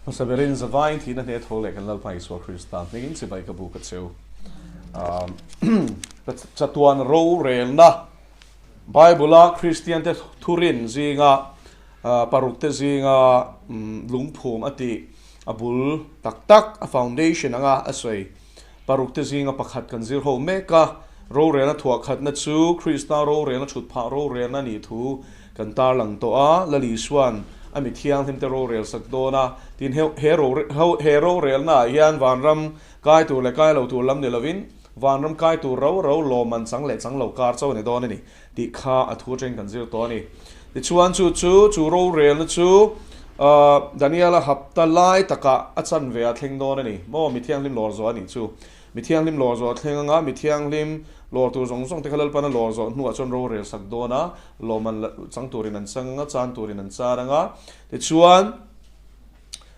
Hmasa berin zavaiin thihna hneh tho leh kan Lalpa Isua Krista hmingin chibai ka buk a cheu. Chatuan rorelna Bible-a Kristiante thurin zinga parukte zinga lungphum a tih a bul tak tak a foundation anga a sawi parukte zinga pakhat kan zir ho mek a. Rorelna thuah khatna chu Krista rorelna thut phah rorelna nih thu kan tarlang tawh a, Lal Isua'n a mi thianghlimte rorel sak dawn a, tin he he rorelnaah hian vanram kai tur leh kai lo tur lam ni lovin vanram kai tur ro ro lawmman chang leh chang lo kar chauh a ni dawn a ni tih kha a thu atangin kan zir tawh a ni. Tichuan chu chu chu rorelna chu Daniela hapta lai takah a chanve a thleng dawn a ni maw? Mi thianghlim lawr zawh a nih chu. Mi thianghlim lawr zawh a thleng anga mi thianghlim lawr tur zawng zawng te kha Lalpan a lawr zawh hnuah chuan rorel sak dawn a, lawmman chang turin an chang anga, chan turin an chan anga. Tichuan,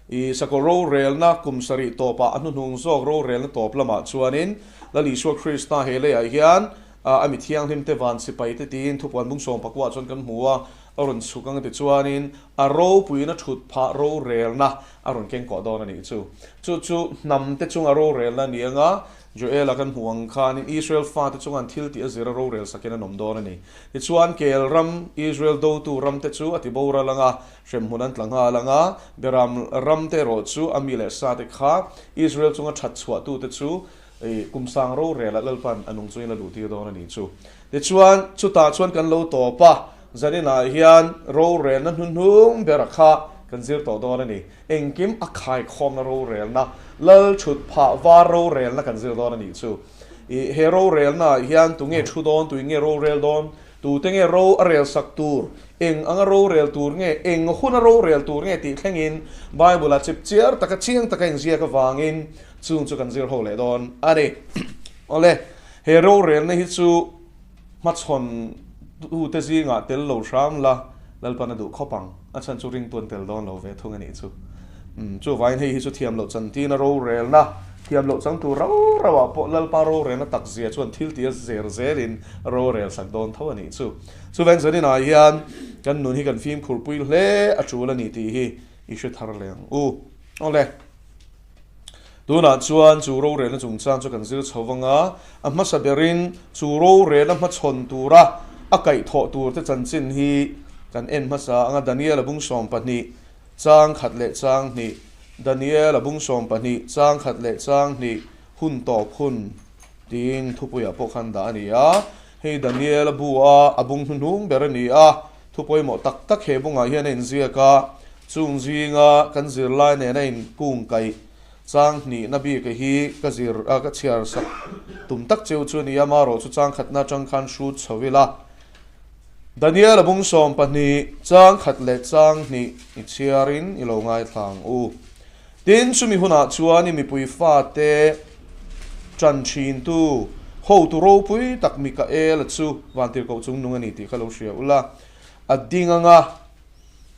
i sakawr rorelna kum sarih tawpah a hnuhnung zawk rorelna tawp lamah chuanin Lal Isua Krista he leiah hian a mi thianghlim te van sipai te tiin thupuan bung sawm pakuah chuan kan hmu a, a rawn chhuk anga tichuanin a ropuiin a thut phah rorelna a rawn keng kawh dawn a nih chu. Chu chu hnam te chunga rorelna a ni anga, Joela kan hmuh ang khanin Israel fate chunga an thil tih a zira rorel sakin an awm dawn a ni. Tichuan Kel ram, Israel dotu ram te chu a ti boral anga, hremhmun an tla nghal anga, Beram ram te erawh chu a mi leh sa te kha Israel chunga that chhuah tu te chu kum sang rorel ah Lalpan a nung chungin a luh tir dawn a nih chu. Tichuan chutah chuan kan lo tawp a, Zaninah hian rorelna hnuhnung bera kha kan zir tawh dawn a ni. Engkim a khaikhawmna rorelna, lal thut phah var rorelna kan zir dawn a nih chu. I he rorelnaah hian tunge thu dawn, tuin nge rorel dawn, tute nge ro a rel sak tur, eng anga rorel tur nge, eng huna rorel tur nge tih thlengin Bible-ah chip chiar taka chiang taka inziak avangin chung chu kan zir ho leh dawn a ni. Awle, he rorelna hi chu Hmachhawn tute zingah tel lo hram la, Lalpan a duh khawp ang. A chhan chu ringtu an tel dawn lo ve thung a nih chu. Umm, chuvangin hei hi chu thiam loh chantina rorelna, thiam loh changtu rau rauah pawh Lalpa rorelna tak zia chuan thil tia zer zelin rorel sak dawn tho a nih chu. Chuvangin zaninah hian kan nun hi kan fimkhurpui hle a tul a ni tih hi i hre thar leh ang u. Awle. Tunah chuan chu rorelna chungchang chu kan zir chho vang a, a hmasa berin chu rorelna hmachhawn tura a kaihthawh turte chanchin hi kan en hmasa ang a, Daniel a bung 12 chang khat leh chang hnih, Daniel a bung 12 chang khat leh chang hnih hun tawp hun tiin thupuiah pawh khan dah a ni a, hei Daniel a bu a, a bung hnuhnung ber a ni a, thu pawimawh tak tak he bungah hian a inziak a, Chung zinga kan zirlai nena inkung kaih chang hnihna bik hi ka zir a, ka chhiar sak tum tak cheu chu a ni a, marawh chu chang khatna atang khan hrut chho ila. Daniel a bung 12 chang khat leh chang hnih i chhiarin i lo ngaithla ang u. Tin, chumi hunah chuan i mipui fate tan thintu hotu ropui tak Mikaela chu vantirhkoh chungnung a ni tih kha lo hria ula, a ding anga.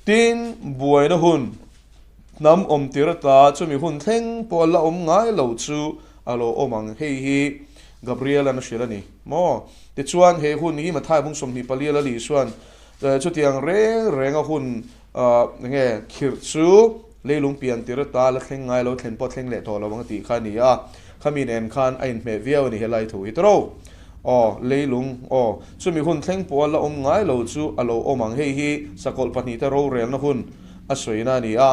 Tin, buaina hun hnam awm tir ata chumi hun thleng pawh a la awm ngai lo chu a lo awm ang. Hei hi Gabriel-a'n a hrilh a ni maw? Tichuan, he hun hi Mathai bung 24 a la li chuan chutiang reng renga hun enge khirh chu leilung pian tir ata la thleng ngai lo, thlen pawh thleng leh tawh lo ang a tih kha a ni a. Khami nen khan a inhmeh viau a ni helai thu hi tawrh. Aw, leilung, aw, chumi hun thleng pawh a la awm ngai lo chu a lo awm ang. Hei hi sakawlh pahnihte rorelna hun a sawina a ni a.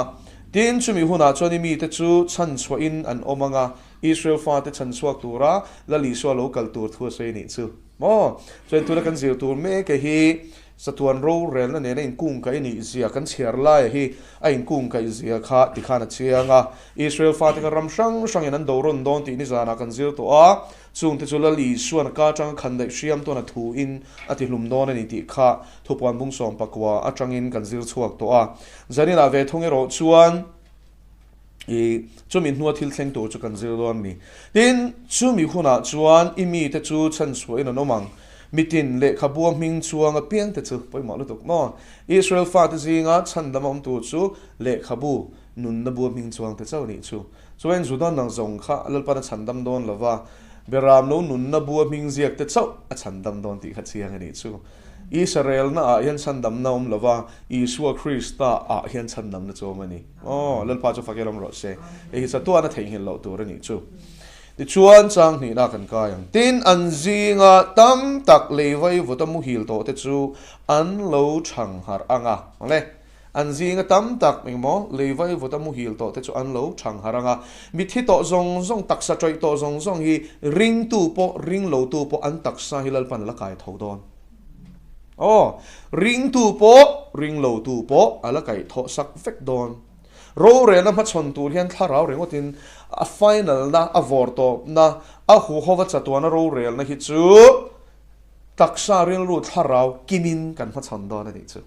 Tin, chumi hunah chuan i mite chu chhanchhuahin an awm ang a, Israel fate chhanchhuak tura Lal Isua lo kal tur thu a sawi a nih chu. Maw? Chuan tuna kan zir tur mek hi Chatuan rorelna nena inkungkaih nih zia kan chhiar laia hi a inkungkaih zia kha tikhan a chiang a. Israel fate kha ram hrang hrangin an do rawn dawn tih nizanah kan zir tawh a, chungte chu Lal Isuan a ka atanga khan daih hriam tawn a thuin a tihlum dawn a ni tih kha thupuan bung 19 atangin kan zir chhuak tawh a. Zaninah ve thung erawh chuan i chumi hnua thil thleng tur chu kan zir dawn a ni. Tin, chumi hunah chuan i mite chu chhanchhuahin an awm ang. Mitin lehkhabua hming chuang apiangte chu pawimawh lutuk maw? Israel fate zinga chhandam a awm tur chu lehkhabu nunna bua hming chuangte chauh nih chu. Chuan Juda nang zawng kha Lalpan a chhandam dawn lo va, Beram lo nunna bua hming ziakte chauh a chhandam dawn tih kha chiang a nih chu. Israelna ah hian chhandamna awm lova, Isua Krista ah hian chhandamna chu awm a ni. Aw, Lalpa chu fak erawm rawh se. Hei hi chatuan a theihnghilh loh tur a nih chu. Tichuan, chang hnihna kan kai ang. Tin, an zinga tam tak lei vaivuta muhil tawh te chu an lo chhang harh ang a. Awle, an zinga tam tak engmaw lei vaivuta muhil tawh te chu an lo chhang harh ang a. Mitthi tawh zawng zawng, taksa ṭawih tawh zawng zawng hi ringtu pawh, ringlotu pawh an taksa hi Lalpan a la kai tho dawn. Aw, ringtu pawh, ringlotu pawh a la kaih thawh sak vek dawn. Rorelna hmachhawn tur hian thlarau ringawtin a final na, a vawr tawpna, a huhova chatuana rorelna hi chu taksa rilru thlarau kimin kan hmachhawn dawn a nih chu.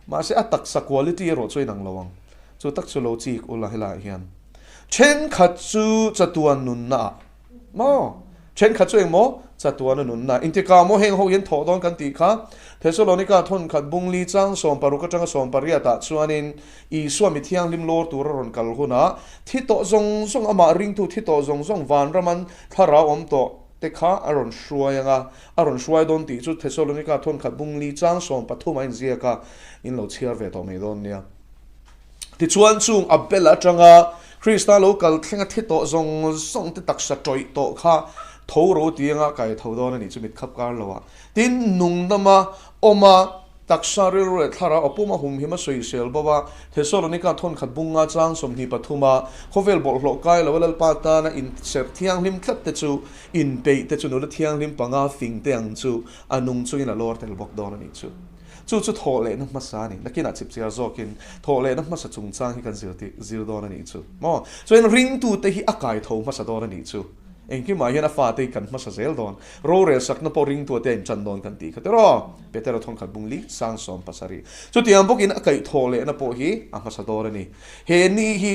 Mahse a taksa quality erawh chu inang lo ang. Chu tak chu lo chik ula helaiah hian thenkhat chu chatuan nunna ah Maw? Thenkhat chu engmaw? Chatuana nunna. Intikah maw heng ho hian thawh dawn kan tih kha? Thesalonika thawnkhat bungli chang 60 atanga 18 ah chuanin Isua mi thianghlim lawr tura rawn kal hunah thi tawh zawng zawng amah ringtu thi tawh zawng zawng vanraman thlarau awm tawh te kha a rawn hruai ang a, a rawn hruai dawn tih chu Thesalonika thawnkhat bungli chang 13 a inziak a, in lo chhiar ve tawh mai dawn nia. Tichuan chung a bel atanga Krista lo kal thlenga thi tawh zawng zawng te taksa tawih tawh kha tho ro tianga kai tho dawn a nih chu mit khap kar lo ah. Tin, nung dama awma taksa rilru leh thlarau a puma humhim a sawisel bo a, Thesalonika thawnkhat bunga chang 23 a khawvel bawlhhlawh kai lo a Lalpa tana inserh thianghlim tlat te chu inpeih te chu nula thianghlim panga fing te ang chu a nung chungin a lawr tel bawk dawn a nih chu. Chu chu thawh lehna hmasa a ni. Nakinah chipchiar zawkin thawh lehna hmasa chungchang hi kan zir tih zir dawn a nih chu. Maw? Chuan ringtute hi a kai tho hmasa dawn a nih chu. Engkimah hian a fate hi kan hmasa zel dawn. Rorel sakna pawh ringtute a inchan dawn kan tih kha tiraw? Petera thawnkhat bung li sang 70. Chutiang bawkin a kaih thawh lehna pawh hi a hmasa dawn a ni. He ni hi,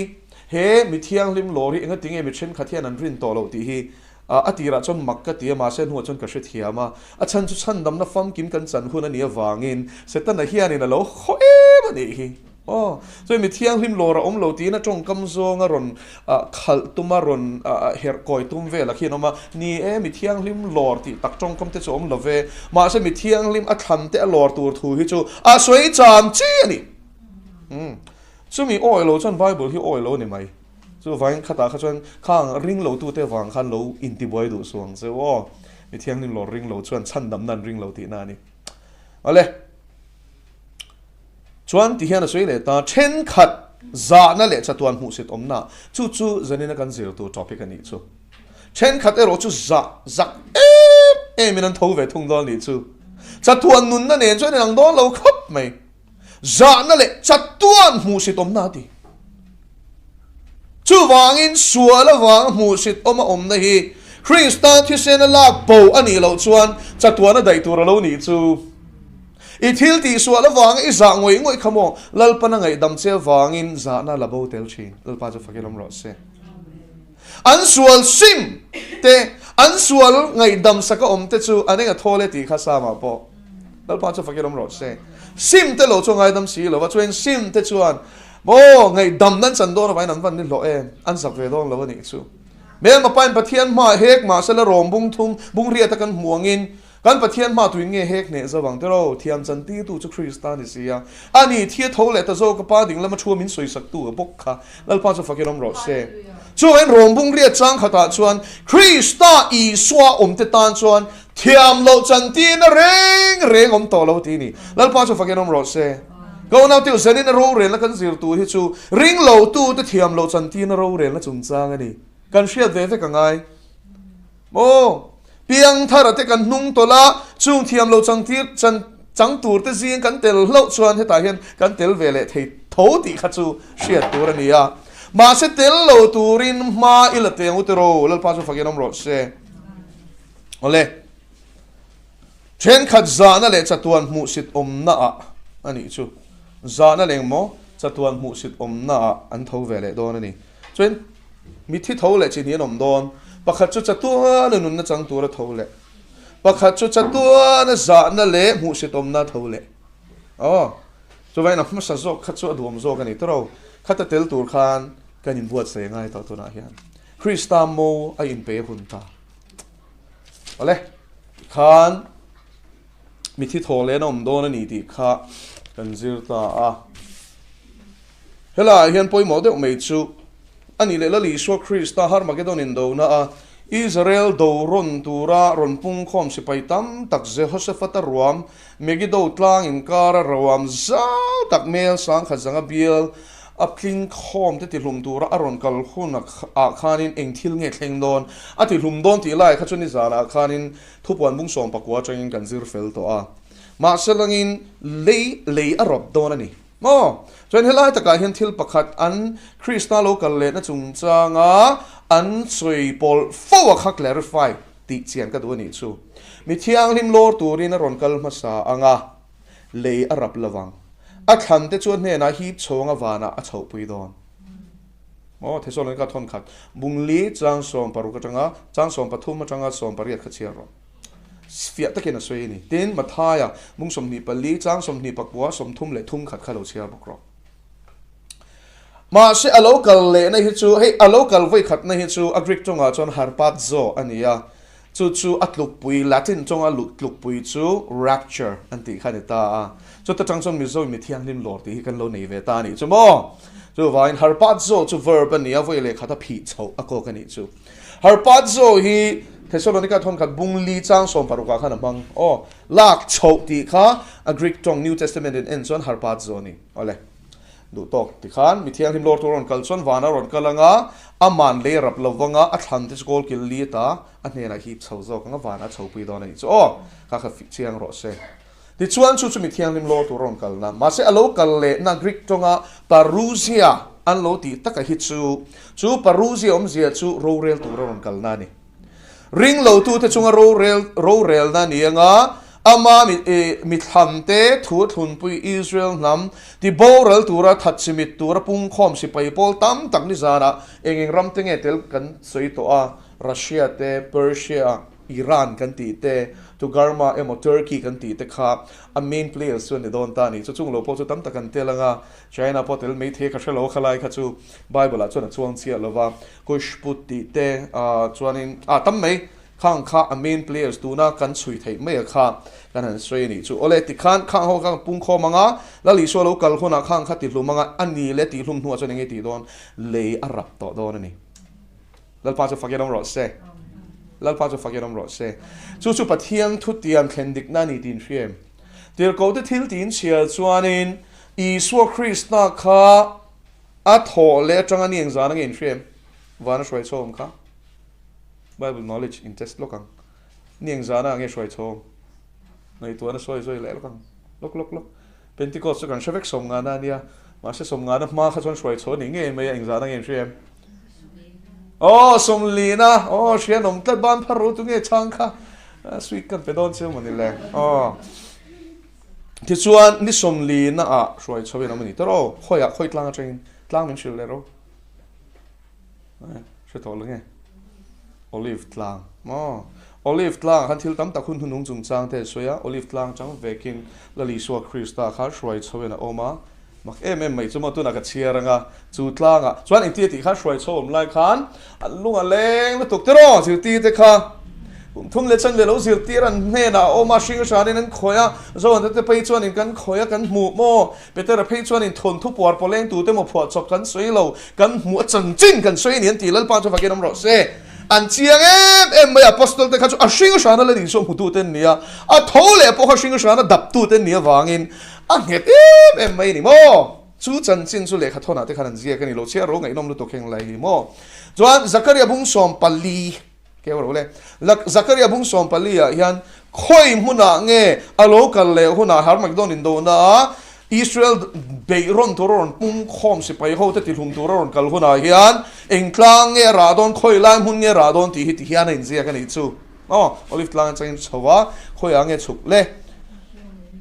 he mi thianghlim lawr hi engatinge mi thenkhat hian an rin tawh loh tih hi A tirah chuan mak ka ti a, mahse hnuah chuan ka hrethiam a. A chhan chu chhandamna famkim kan chan hun a nih avangin Setana hianin a lo haw em a nih hi. Aw, chuan mi thianghlim lawr a awm lo tiin a tawngkam zawnga rawn khalh tum a, rawn herh kawi tum velah khian a awm a. Ni e, mi thianghlim lawr tih tak tawngkam te chu a awm lo ve. Mahse mi thianghlim a thlan te a lawr tur thu hi chu a sawi cham chi a ni. Chumi awi lo chuan Bible hi awi lo a ni mai. Chuvangin khatah kha chuan khang ring lotute vang khan lo intibuai duh suh ang che u aw. Mi thianghlim lawr ring lo chuan chhandamna an ring lo tihna a ni. Awle. Chuan ti hian a sawi leh ta, thenkhat zahna leh chatuan hmuhsit awmna chu chu zanina kan zir tur topic a nih chu. Thenkhat erawh chu zah zak em emin an tho ve thung dawn a nih chu. Chatuan nunna nen chuan inang dawn lo khawp mai. Zahna leh chatuan hmuhsit awmna a ti. Chuvangin sual avanga hmuhsit awm a awmna hi Krista thisena lak bo a nih loh chuan chatuana daih tur a lo nih chu. I thil tih sual avanga i zah ngawih ngawih kha maw Lalpana ngaihdam che avangin zahna la bo tel thin. Lalpa chu fakin awm rawh se. An sual sim te, an sual ngaihdam saka awm te chu an enga thawl e tih kha Psalm-ah pawh Lalpa chu fakin awm rawh se. Sim te lo chu ngaidam si lo va, chuan sim te chuan maw ngaihdam nan chan dawn avangin an van ni hlawh em, an zak ve dawn lo a nih chu. Hmelma pain Pathian hmaah hek mahsela rawm bung thum, bung riat a kan hmu angin Kan Pathian hma tuin nge hek hneh zo ang tiraw? Thiam chantirtu chu Krista a ni si a. A ni, thi a tho leh ta zawk a Pa ding lama thu a min sawisaktu a bawk kha. Lalpa chu fakin awm rawh se. Chuan Rawmbung riat chang khatah chuan Krista Isua awmte tan chuan thiam loh chantirna reng reng awm tawh lo ti ni. Lalpa chu fakin awm rawh se. Ka unau teu zenin a rorelna kan zir tur hi chu ringlotute thiam loh chantirna rorelna chungchang a ni. Kan hriat ve vek a ngai. Maw? Piangthara te kan hnung tawlh a, chung thiam lo changtir chan chang tur te zing kan tel hlauh chuan hetah hian kan tel ve leh thei tho tih kha chu hriat tur a ni a. Mahse tel lo turin hma i la teng u tiraw, Lalpa chu fakin awm rawh se. Awle. Thenkhat zahna leh chatuan hmuhsit awmna ah a nih chu. Zahna leh engmaw chatuan hmuhsit awmna ah an tho ve leh dawn a ni. Chuan mithi tho leh chi hnih an awm dawn. Pakhat chu chatuana nunna chang tura tho leh, pakhat chu chatuana zahna leh hmuhsitawmna tho leh. Aw, chuvangin a hmasa zawk kha chu a duhawm zawk a ni tawrh o. Khata tel tur khan kan inbuatsaih ngai tawh tunah hian. Krista mo a inpe a hun ta. Awle, tikhan. Mithi thaw leh an awm dawn a ni tih kha kan zir ta a. Helaiah hian pawimawh deuh mai chu a nih leh Lal Isua Krista Harmagedon indona a Israel do rawn tura rawn pungkhawm sipai tam tak Jehoshaphat-a ruam Megiddo tlang inkara ruam zau tak mel sangkhat zanga bial a tling khawm te tihlum tura a rawn kal hun ah khanin eng thil nge thleng dawn a tihlum dawn tih laiah kha chuan nizanah khanin Thupuan bung 14 atangin kan zir fel tawh a, mahse langin lei lei a rawp dawn a ni maw? Chuan helai takah hian thil pakhat an Krista lo kal lehna chungchanga an sawi pawlh fo a kha clarify tih chian ka duh a nih chu. Mi thianghlim lawr turin a rawn kal hmasa ang a, lei a rap lovang. A thlan te chu a hnenah hip chhawng a vanah a chhohpui dawn. Aw, Thesalonika ka thawn khat. Bung li chang 60 atanga chang 13 atanga 18 kha chhiar rawh. Fiah takin a sawi a ni. Tin, Mathaia bung 24 chang 24 33 khat kha lo chhiar bawk rawh. Mahse, a lo kal lehna hi chu, hei a lo kal vawi khatna hi chu a Greek tawngah chuan harpazo a ni a, chu chu a tlukpui, Latin tawnga tlukpui chu rapture an tih kha a ni ta a. Chuta tang chuan Mizo in mi thianghlim lawr tih hi kan lo nei ve ta a nih chu maw? Chuvangin harpazo chu verb a ni a, vawi leh khat a phih chhoh a kawk a nih chu. Harpazo hi Thessalonica thawnkhat bung li chang 60 ah khan a hmang. Aw, lak chhoh tih kha a Greek tawng New Testament in en chuan harpazo a ni. Awle. Duh tawk ti khan mi thianghlim lawr tur a rawn kal chuan van a rawn kal ang a, aman lei rap lo vang a, a thlan te chu kawl kil li ata a hnenah hip chho zawk ang a, van a chhopui dawn a nih chu. Aw, kha kha chiang rawh se. Tichuan chu chu mi thianghlim lawr tur a rawn kalna. Mahse a lo kal lehna Greek tawnga parousia an lo tih taka hi chu, chu parousia awmzia chu rorel tur a rawn kalna a ni. Ringlotute chunga rorel rorelna a ni anga ama mi mithlamte thu thlunpui Israel hnam ti boral tura thatchimit tura pungkhawm sipai pawl tam tak nizanah eng eng ram te nge tel kan sawi tawh a, Russia te, Persia, Iran kan tih te, Tugarma emaw Turkey kan tih te kha a main players chu an ni dawn ta a ni. Chu chung lo pawh chu tam tak an tel ang a, China pawh tel mai thei a ka hre lo a khalai kha chu Bible ah chuan a chuang chiah lo va, Kushput tih te ah chuanin ah tam mai khang kha a main players tuna kan chhui theih mai a kha kan han sawi a nih chu. Awle tikhan khang ho kha pungkhawm ang a, Lal Isua lo kal hunah khang kha tihlum ang a, a ni leh tihlum hnuah chuan eng nge tih dawn? Lei a rap tawh dawn a ni. Lalpa chu fakin awm rawh se. Lalpa chu fakin awm rawh se. Chu chu Pathian thutiam thlen dikna a ni tih in hria em? Tirhkohte thil tiin chhiar chuanin Isua Krista kha a thawh leh atanga ni engzan ange in hria em? Vana hruai chhawm kha Bible knowledge in test lawk ang. Ni engzana ange hruai chhawm? Ngaihtuahna sawi sawi leh lawk ang. Lawk lawk lawk. Pentecost chu kan hre vek sawmngana a nia. Mahse sawmngana hma kha chuan hruai chho a ni ngei mai a, engzan ange in hria em? Aw sawmlina, aw hrianawm tlat ban phar ru tu nge chhang kha sweet kan pe dawn chiang mawni le. Aw tichuan ni sawmlina ah hruai chho in awm a ni tawrh aw, khawiah khawi tlang atangin tlang min hrilh leh ro. Hre tawh lo nge Olive tlang maw Olive tlang ah khan thil tam tak hun hunung chungchang te a sawi a, Olive tlang chang vekin Lal Isua Krista kha hruai chho in a awm a, mak em em mai chu maw tunah ka chhiar ang a, chu tlangah chuan engtia tih khan hruai chho awm lai khan an lung a leng lutuk tiraw zirtir te kha kum thum leh chan ve lo zirtir an hnenah a awm a, hring hranin an khawih a, Zohante te phei chuanin kan khawih a kan hmuh maw Petera phei chuanin thawnthu puar pawleng tute maw phuahchawp kan sawi lo, kan hmuh a chanchin kan sawi a ni an ti, Lalpa chu fakin awm rawh se. An chiang em em mai, Apostol te kha chu a hring hrana la Isua hmutute an ni a, a tho leh pawh kha hring hrana daptute an nih avangin a nghet em em mai a ni maw? Chu chanchin chu lehkha thawnah te khan an ziak a ni lo, chhiar ro ngaihnawm lutuk heng lai hi maw? Chuan Zakaria bung 14. Keu ro le. Zakaria bung 14 ah hian khawi hmunah nge a lo kal leh hunah Harmagedon indona a Israel beih rawn tur a rawn pung khawm sipai ho te tihlum tur a rawn kal hunah hian eng tlang nge a rah dawn, khawi lai hmun nge a rah dawn tih hi ti hian a inziak a nih chu. Aw, Olive tlang atangin chho a, khawiah nge chhuk le?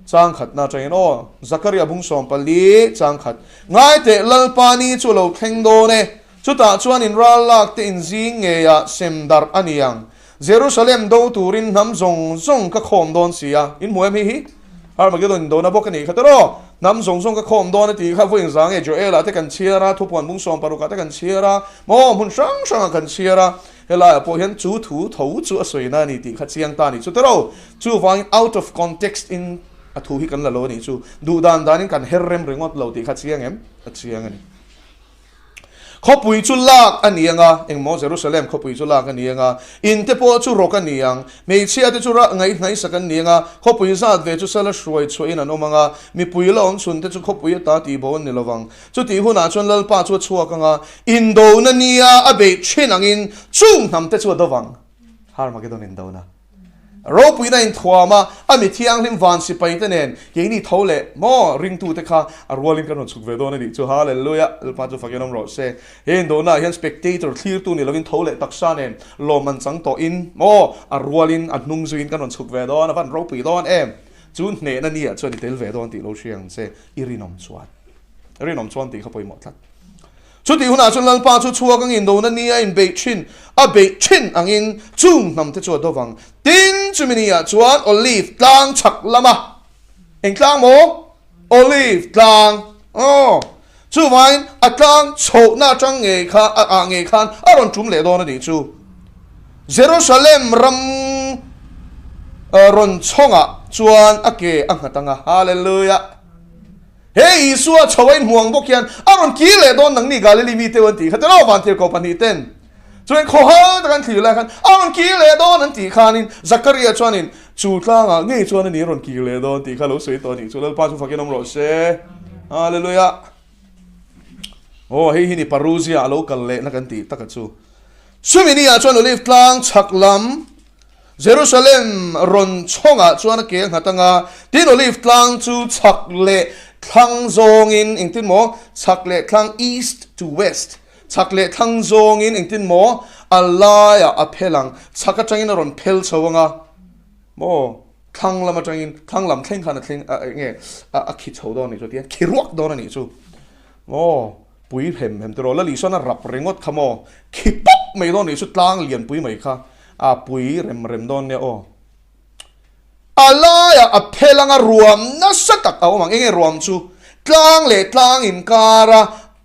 Chang khatna atangin aw, Zakaria bung 14 chang khat. Ngai teh Lalpa ni chu a lo thleng dawn e. Chutah chuan in ral lak te in zing ngeiah sem darh a ni ang. Jerusalem do turin hnam zawng zawng ka khawm dawn si a. In hmu em hi hi? Armageddon in dona bawk a nih kha tawrh. Hnam zawng zawng ka khawm dawn a tih kha vawiin za nge Joel-ah te kan chhiar a, Thupuan bung 60 ah te kan chhiar a, maw hmun hrang hrangah kan chhiar a. Helaiah pawh hian chu thu tho chu a sawina a ni tih kha chiang ta a ni chu tiraw? Chuvangin out of context in a thu hi kan la lo a nih chu. Duh dan danin kan her rem ringawt lo tih kha chiang em? A chiang a ni. Khawpui chu lak a ni ang a, engmaw Jerusalem khawpui chu lak a ni ang a, in te pawh chu rawk a ni ang, hmeichhia te chu rah ngaihhnaisak an ni ang a, khawpui zat ve chu sala hruai chhuahin an awm ang a, mipui la awm chhun te chu khawpui ata tihbo an ni lo vang. Chutih hunah chuan Lalpa chu a chhuak ang a, indona nia a beih thin angin chung hnam te chu a do vang. Harmagedon indona. Ropuina inthuam a, a mi thianghlim van sipai te nen keini tho leh maw ringtute kha a rualin kan rawn chhuk ve dawn a nih chu. Hallelujah! Lalpa chu fakin awm rawh se. He indona hian spectator thlirtu ni lovin tho leh taksa nen lawm an chang tawhin maw a rualin a hnung zuiin kan rawn chhuk ve dawn a, van ropui dawn em! Chu hnehna ni ah chuan i tel ve dawn tih lo hria ang che, i rinawm chuan. Rinawm chuan tih kha pawimawh tlat. Chutih hunah chuan Lalpa chu chhuak angin dona ni a inbeih thin, a beih thin angin chung hnamte chu a do vang. Tin, chumi niah chuan Olive tlang chhak lama eng tlang maw? Olive tlang. Aw, chuvangin a tlang chhohna atang ngei kha, a ah ngei khan a rawn tum leh dawn a nih chu. Jerusalem ram rawn chhawngah chuan a ke a nghat ang a. Hallelujah! He Isua chho a inhmuang bawk hian a rawn kir leh dawn nangni Galili mite u an tih kha tiraw vantir ko pahnihten chuan khawhal tak an thlir lai khan a rawn kir leh dawn an tih khanin Zakaria chuanin chu tlangah ngei chuan a ni a rawn kir leh dawn tih kha lo sawi tawh a nih chu Lalpa chu fakin awm rawh se. Hallelujah. Aw hei hi ni Parousia a lo kal lehna kan tih taka chu. Chumi ni ah chuan Olive tlang chhak lam Jerusalem rawn chhawngah chuan a ke a nghat ang a, tin Olive tlang chu chhak leh thlang zawngin engtin maw, chhak leh thlang, east to west, chhak leh thlang zawngin engtin maw a laiah a phel ang, chhak atangin a rawn phel chho ang a, maw thlang lam atangin, thlang lam thleng khan a thleng a eng nge a khi chho dawn a nih chu tihian khi ruak dawn a nih chu, maw pui hem hem tiraw Lalisana rap ringawt kha maw khi pawp mai dawn a nih chu tlang lian pui mai kha. A pui rem rem dawn nia aw. A laiah a phel anga ruam nasa tak a awm ang. Enge ruam chu? Tlang leh tlang inkara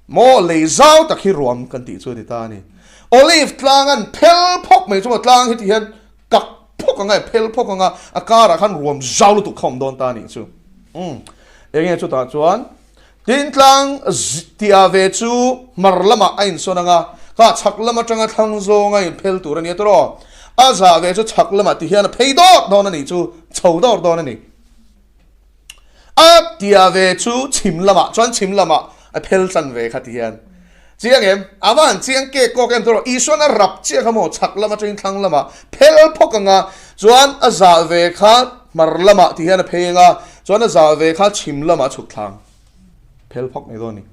maw lei zau tak hi ruam kan tih chu a ni ta a ni. Olive tlang an phel phawk mai chu maw tlang hi ti hian kak phawk anga phel phawk anga a karah khan ruam zau lutuk kha awm dawn ta a nih chu. Umm enge chutah chuan Tin tlang tia ve chu hmar lamah a insawn ang a, kha chhak lam atanga thlang zawnga inphel tur a ni a tawrh. A zah ve chu chhak lamah ti hian a phei dawt dawn a nih chu, chho dawt dawn a ni. A tia ve chu chhim lamah chuan chhim lamah a phel tlan ve kha ti hian. Chiang em? A va han chiang kek kawk em tawrh. Isuan a rap chiah kha maw chhak lam atangin thlang lamah phel phawk ang a, chuan a zah ve kha hmar lamah ti hian a phei ang a, chuan a zah ve kha chhim lamah a chhuk thlang phel phawk mai dawn a ni.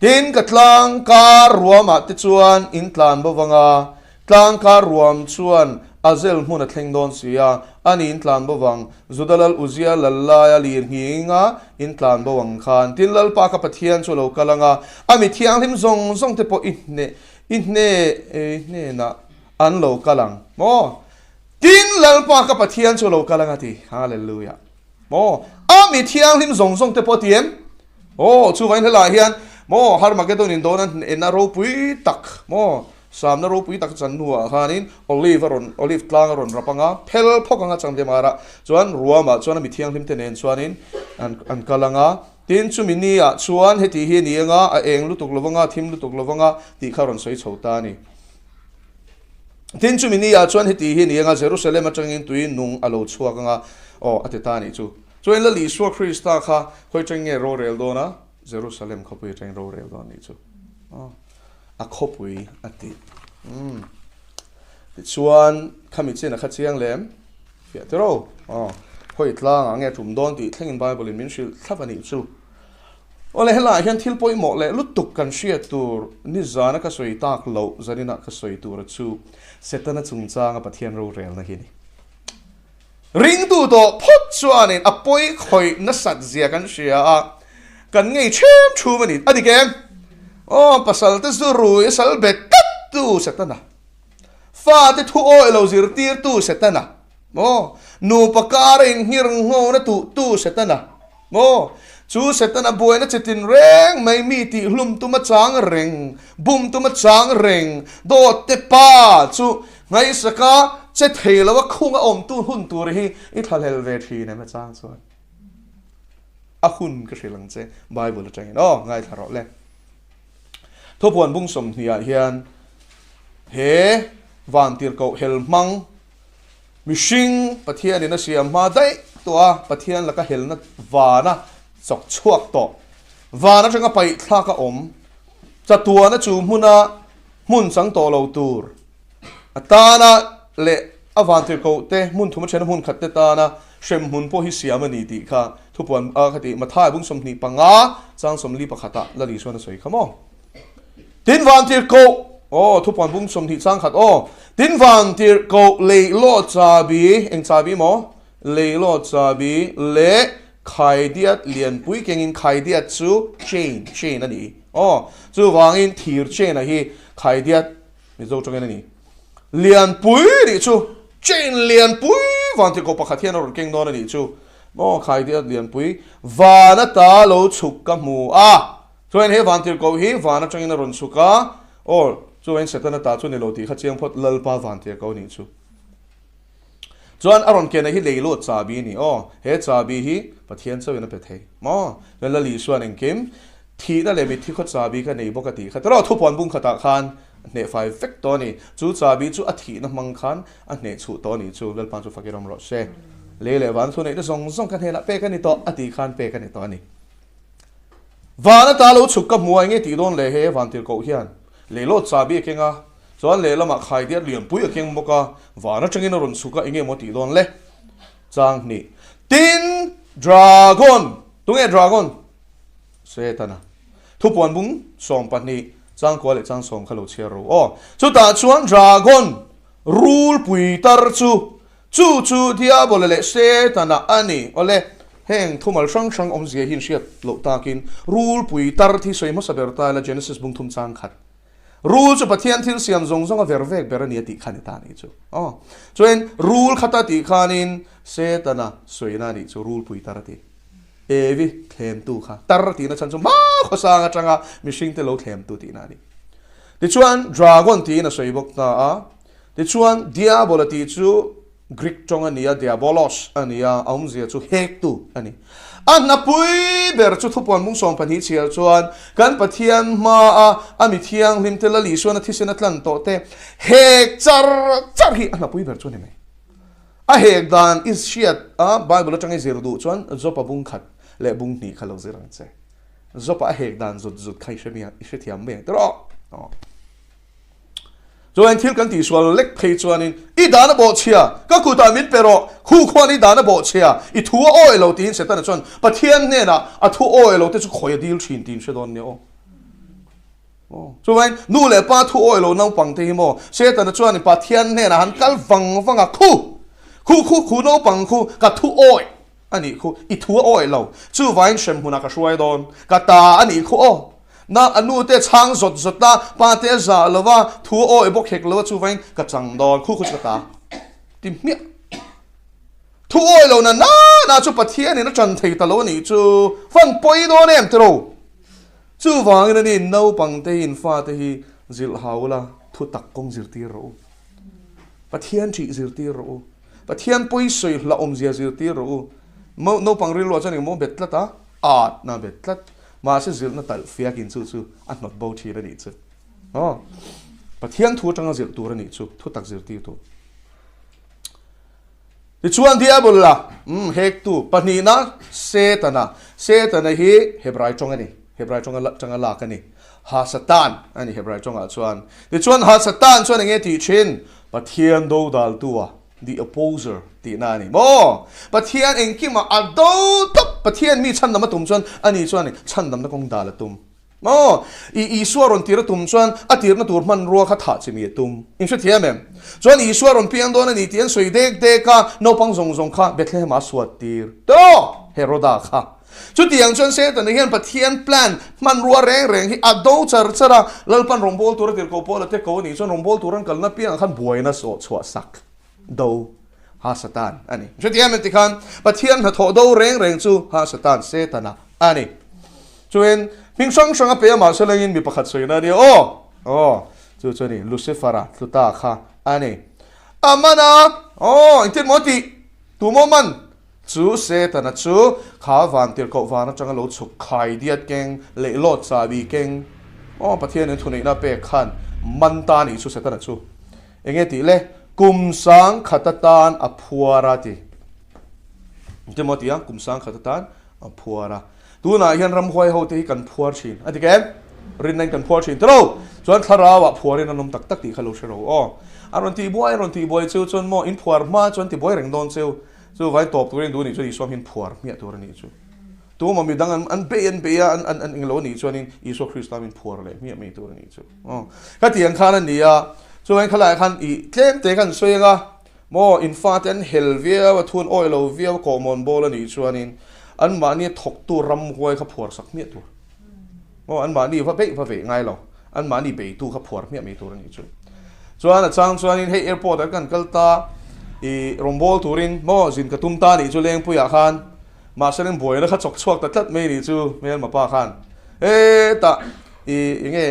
Tin, ka tlang kar ruamah te chuan in tlan bo vang a, tlang kar ruam chuan a zel hmun a thleng dawn si a, a ni in tlan bo vang, Juda lal Uzia lal laia lir nghinga in tlan bo ang khan. Tin, Lalpa ka Pathian chu a lo kal ang a, a mi thianghlim zawng zawng te pawh i hne i hne i hnenah an lo kal ang maw? Tin, Lalpa ka Pathian chu a lo kal ang a ti. Hallelujah! Maw? A mi thianghlim zawng zawng te pawh a ti em? Aw, chuvangin helaiah hian maw Harmagedon indawna hnehna ropui tak maw Samna ropui tak chan hnuah khanin Olive a rawn Olive tlang a rawn rap ang a, phel phawk ang a chang hliam arah chuan ruamah chuan a mi thianghlim te nen chuanin an an kal ang a. Tin, chumi niah chuan heti hi a ni ang a, a eng lutuk lo vang a, thim lutuk lo vang a tih kha a rawn sawi chho ta a ni. Tin, chumi niah chuan heti hi a ni ang a, Jerusalem atangin tui nung a lo chhuak ang a, aw a ti ta a nih chu. Chuan Lal Isua Krista kha khawi atangin nge rorel dawn a? Jerusalem khawpui atangin rorel dawn a nih chu. Aw. A khawpui a ti. Umm. Tichuan, khami chin a kha chiang lem. Fiah tiraw? Aw. Khawi tlangah nge tum dawn tih thlengin Bible in min hrilh thlap a nih chu. Awle, helaiah hian thil pawimawh leh lutuk kan hriat tur nizana ka sawi tak loh zaninah ka sawi tur a chu Setana chungchanga Pathian rorelna hi a ni. Ringtu tawh phawt chuanin a pawi khawih nasat zia kan hria a, kan ngei ṭhem ṭhum a ni. A dik em? Aw, pasal te zu rui a sal bet tlat tu Setana. Fa te thu awih lo zirtir tu Setana. Maw? Nupa kara inngir nghawna tuh tu Setana. Maw? Chu Setana buaina chi tinreng mai mi tihhlum tuma chang reng, bum tuma chang reng, dawt te pa chu ngaihsaka che thei lo a khung a awmtu hun tur hi i thlahlel ve thin em a chang chuan a hun ka hrilh ang che Bible atangin aw ngaithla rawh le. Thupuan bung 20 ah hian he vantirhkoh hel hmang Mihring Pathianin a siam hma daih tawh a, Pathian laka helna vana chawk chhuak tawh, van atanga paih thlak a awm, chatuana chu hmuna hmun chang tawh lo tur atana leh a vantirhkoh te hmun thum a thena hmun khat te tana hremhmun pawh hi siam a ni tih kha thupuan a kha tih Mathai bung 25 chang 41 ah Lal Isuan a sawi kha maw? Tin vantirhkoh, aw, thupuan bung 20 chang khat, aw, tin vantirhkoh leihlaw chabi, eng chabi maw? Leihlaw chabi leh khaidiat lianpui kengin khaidiat chu chain, chain a ni, aw, chuvangin thir chain a hi khaidiat Mizo tangin a ni. Lianpui nih chu, chain lianpui vantirhkoh pakhat hian a rawn keng dawn a nih chu, aw, khaidiat lianpui van ata lo chhuk ka hmu a. Chuan he vantirhkoh hi van atangin a rawn chhuk a, aw, chuan Setana ta chu ni lo tih kha chiang phawt Lalpa vantirhkoh nih chu. Chuan a rawn kena hi leilut chabi a ni, aw, he chabi hi Pathian chauhin a pe thei maw? Chuan Lal Isua'n engkim thihna leh mitthi khaw chabi kha nei bawk a tih kha tiraw thupuan bung khatah khan a hneh fai vek tawh a ni. Chu chabi chu a thihna hmang khan a hneh chhuh tawh a nih chu. Lalpa chu fakir awm rawh se. Lei leh van thuneihna zawng zawng ka hnenah pek a ni tawh a tih khan pek a ni tawh a ni. Van ata lo chhuk ka hmu a, enge tih dawn le he vantirhkoh hian leilawt chabi a keng a, chuan lehlamah khaidiat lianpui a keng bawk a, van atangin a rawn chhuk a, enge maw tih dawn le? Chang hnih. Tin, Dragon! Tunge Dragon? Setana. Thupuan bung 12, chang kua leh chang 10 kha lo chhiar ro aw. Chutah chuan Dragon rulpui tar chu Chu chu Diabola leh Setana a ni. Awle, heng thumal hrang hrang awmzia hi inhriat loh takin rulpui tar thi sawi hmasa ber ta ila Genesis bung thum chang khat. Rul chu Pathian thil siam zawng zawng a ver vek ber a ni a tih kha ni ta a nih chu. Aw. Chuan rul khata tih khanin Setana sawina a nih chu rulpui tar a ti. Evi thlemtu kha tar tihna chhan chu hma khawsang atanga mihringte lo thlemtu tihna a ni. Tichuan dragon tiin a sawi bawk ta a. Tichuan, Diabol a tih chu Greek tawng a ni a, diabolos a ni a, a awmzia chu hektu a ni. A hnapui ber chu thupuan mung 12 chhiar chuan kan Pathian hmaa a mi thianghlim te Lal Isuan a thisen a tlan tawh te hek char char hi a hnapui ber chu a ni mai. A hek dan i hriat a, Bible atanga i zir duh chuan Jopa bung khat leh bung hnih kha lo zir ang che. Jopa a hek dan zut zut kha i hrethiam mai ang tiraw? Chuan thil kan tihsual lek phei chuanin, I dan a bawhchhia, ka kutah min pe rawh, khu khuan i dan a bawhchhia, i thu a awi lo tiin Setana chuan Pathian hnenah a thu awi lo te chu khawi a dil thin tiin hre dawn nia aw. Aw. Chuvain nu leh pa thu awi lo naupang te hi maw Setana chuanin Pathian hnenah han kal vang vang a, Khu! Khu khu khu naupang khu ka thu awi a nih khu, i thu a awi lo, chuvain hremhmunah ka hruai dawn, ka ta a nih khu aw. Na a nu te chhang zawt zawt a, pa te a zah lo a, thu a awi bawk hek lo a, chuvain ka chang dawn, khu khu chu ka ta ti hmiah. Thu awi lo na na na chu Pathianin a chan thei ta lo a nih chu, fan pawi dawn em tiro. Chuvangin a ni naupang te in fate hi zilh hau la, thu tak kawng zirtir rawh u. Pathian ṭih zirtir rawh u. Pathian pawi sawi hla awmzia zirtir rawh u. Naupang rilruah chuan engmaw bet tlat a, at na bet tlat. Mahse zilhna talh fiakin chu chu a hnawt bo thin a nih chu. Aw. Pathian thu atanga zilh tur a nih chu, thu tak zirtir tur. Tichuan Diabol la, umm, hektu, pahnihna, Setana. Setana hi Hebrai tawng a ni. Hebrai tawng atanga lak a ni. Ha-Satan a ni Hebrai tawngah chuan. Tichuan Ha-Satan chuan enge tih thin? Pathian dodaltu a. The opposer tihna a ni maw? Pathian engkimah a do tawp, Pathian mi chhandam a tum chuan ani chuan chhandamna kawng dal a tum maw? I Isua rawn tir a tum chuan a tirna tur hmanrua kha thah chi mi a tum. In hrethiam em? Chuan Isua rawn piang dawn a ni tih an sawi dek dek a, naupang zawng zawng kha Bethlehem ah a suat tir tawh Heroda kha. Chutiang chuan Setana hian Pathian plan hmanrua reng reng hi a do char char a, Lalpan rawngbâwl tura tirhkoh Paula te ko a nih chuan rawngbâwl tur an kalna piangah khan buaina sawh chhuah sak do ha Satan a ni. Chutiang em tikhan Pathian hnathawh do reng reng chu ha Satan, Setana. a ni. Chuin hming hrang hrang a pe a, mahse lengin mi pakhat sawina a nia aw. Aw, chu chu a ni, Lucifer-a tluta kha a ni. A man a, aw, engtin maw tih? Tu maw man? Chu Setana chu kha vantirhkoh van atanga lo chhuk khai diat keng, leihlawt chahbi keng, aw, Pathianin thuneihna a pek khan man ta a nih chu Setana chu. Enge tih le? Kum sang khat atan a phuar a ti. Engtin maw ti a? Kum sang khat atan a phuar a. Tunah hian ramhuai ho te hi kan phuar thin a ti ke? Rinna in kan phuar thin tilo. Chuan thlarau ah phuarin an awm tak tak tih kha lo hre ro aw. A rawn tih buai a rawn tih buai chu chuan maw in phuar hma chuan ti buai reng dawn cheu. Chu vai tawp turin duh nih chuan Isua hian phuar hmiah tur a nih chu. Tuma mi dang an an bei an bei a an an an englo a nih chuanin Isua Krista min phuar leh hmiah mai tur a nih chu. Aw. Khatiang khan a ni a. Chuan khalaiah khan ih tlem te khan sawi anga Maw, in fate an hel viau a, thun awih lo viau a, kawhmawn bawl a nih chuanin anmahni thawktu ramhuai kha phuar sak hmiah tur. Maw, anmahni va beih va veih ngai lo, anmahni beitu kha phuar hmiah mai tur a nih chu. Chuan a chang chuanin hei airport ah kan kal ta, i rawnbawl turin maw zin ka tum ta a nih chu Lengpuiah khan, mahse ring buaina kha chawk chhuak ta tlat mai a nih chu hmelma pa khan. Hetah i enge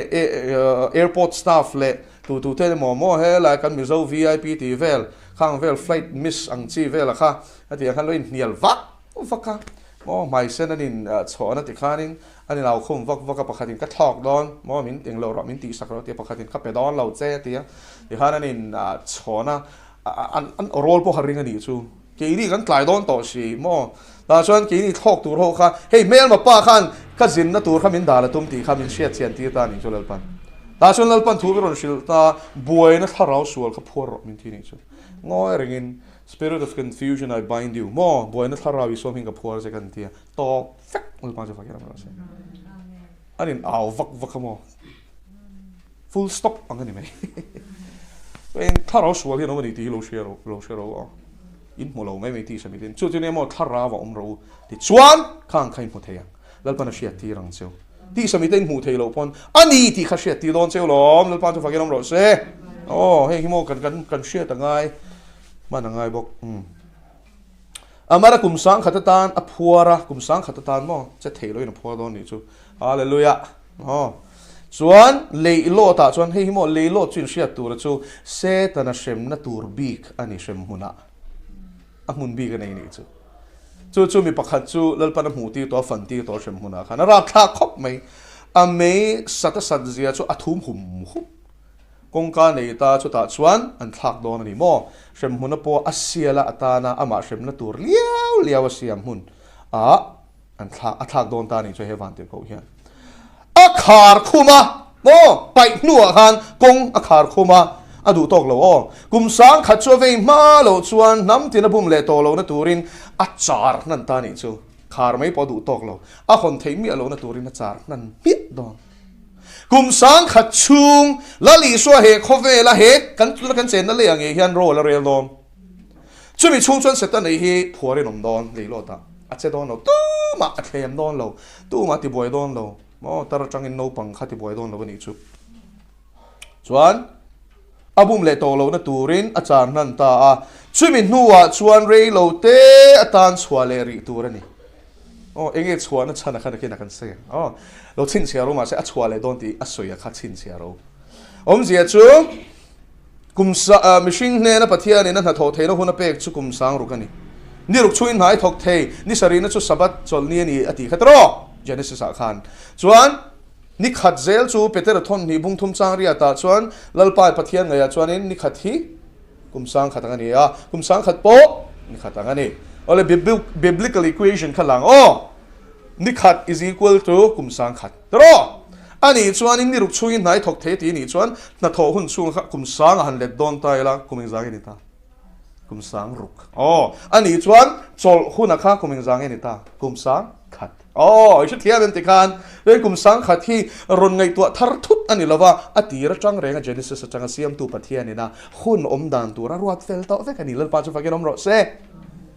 airport staff leh Tu tu te emaw maw helai kan Mizo vip tih vel khang vel flight miss ang chi vela kha a tih ang khan lo inhnial vak vak a maw hmaisen an in chhawhna ti khanin an in au khum vak vak a pakhat in ka thlawk dawn maw min eng lo rawh min tihsak rawh a ti a pakhat in ka pe dawn lo che a ti a tikhan an in chhawhna an an awrawl pawh kha ring a nih chu. Keini kan tlai dawn tawh si maw? Tah chuan keini thlawk tur ho kha hei hmelma pa khan ka zinna tur kha min dal a tum tih kha min hriat chian tir ta a nih chu Lalpan. Tah chuan Lalpan thu ka rawn hrilh ta, buaina thlarau sual kha phuar rawh min ti nih chu. Ngawi rengin Spirit of confusion I bind you maw? Buaina thlarau i sawm hin ka phuar che kan ti a, tawp vek Lalpa chu fak hian a rawn sawi. An in au vak vak a maw? Full stop ang a ni mai. Eng thlarau sual hian awm a ni tih hi lo hria ro, lo hre ro aw. In hmu lo mai mai tih sami tin. Chu chu nia maw thlarau a awm ro u ti chuan khang kha in hmu thei ang. Lalpan a hriat tir ang cheu. Tih sami te in hmuh thei loh pawn a ni tih kha hriat tir dawn cheu lawm. Lalpan chu fakin awm rawh se. Aw heng hi maw kan kan kan hriat a ngai hman a ngai bawk. Umm. Amara kum sang khat atan a phuar a, kum sang khat atan maw che thei loin a phuar dawn nih chu. Hallelujah. Aw. Chuan leilawt ah chuan hei hi maw leilawt chu inhriat tura chu Setana hremna tur bik a ni hrem hmunah a hmun bik a nei nih chu. Chu chu mi pakhat chu Lalpan a hmuh tir tawh a fan tir tawh hrem hmunah khan a rapthlak khawp mai. A mei sat a sat zia chu a thum hum hup. Kawngka nei ta chutah chuan an thlak dawn a ni maw? Hremhmuna pawh a siala atana amah hremna tur liau liau a siam hmun ah an thlak a thlak dawn ta a nih chu he vantirhkoh hian a khar khum a maw? Paih hnuah khan kawng a khar khum a, a duh tawk lo aw. Kum sang khat chu a vei hma loh chuan hnam tin a bum leh tawh lohna turin a char hnan ta a nih chu. Khar mai pawh a duh tawk lo, a hawn theih miah lohna turin a char hnan hmiah dawn. Kum sangkhat chhung Lal Isua he khawvela he kan tuna kan chenna lei ang ngei hian ro a la rel dawn. Chumi chhung chuan Satan ei hi phuar in awm dawn leilawt ah a che dawn lo, tumah a thlem dawn lo, tumah a tibuai dawn lo, maw tar atangin naupang kha tibuai dawn lo a nih chu. Chuan a bum leh tawh lohna turin a char hnan ta a, chumi hnuah chuan rei lo te atan chhuah leh rih tur a ni. Aw, enge chhuahna chhan a khan a kan sawi ang. Aw, lo chhinchhiah ro mahse a chhuah leh dawn tih a sawi a kha chhinchhiah ro. Awmzia chu kum sa mihring hnena Pathianin a hnathawh theihna hun a pek chu kum sang ruk a ni. Ni ruk chungin hna i thawk thei, ni sarihna chu Sabbath chawlhni a ni a tih kha tawh Genesis ah khan. Chuan ni khat zel chu Petera thawnhnih bung thum chang riatah chuan Lalpa Pathian ngaihah chuanin ni khat hi Kum sang khat ang a ni a, kum sang khat pawh ni khat ang a ni. Awle biblical equation kha lang aw, ni khat is equal to kum sang khat tawh. A nih chuanin ni ruk chhungin hna i thawk thei tih nih chuan hnathawh hun chhunga kha kum sang a han let dawn ta ila kum engzang nge ni ta? Kum sang ruk. Aw, a nih chuan chawlh huna kha kum engzang nge ni ta? Kum sang khat. Aw, i hrethiam em tikhan hei kum sangkhat hi rawn ngaihtuah thar thut a ni lova, a tir atang renga Genesis atanga siamtu Pathianin a hun awm dan tur a ruat fel tawh vek a ni. Lalpa chu fakin awm rawh se.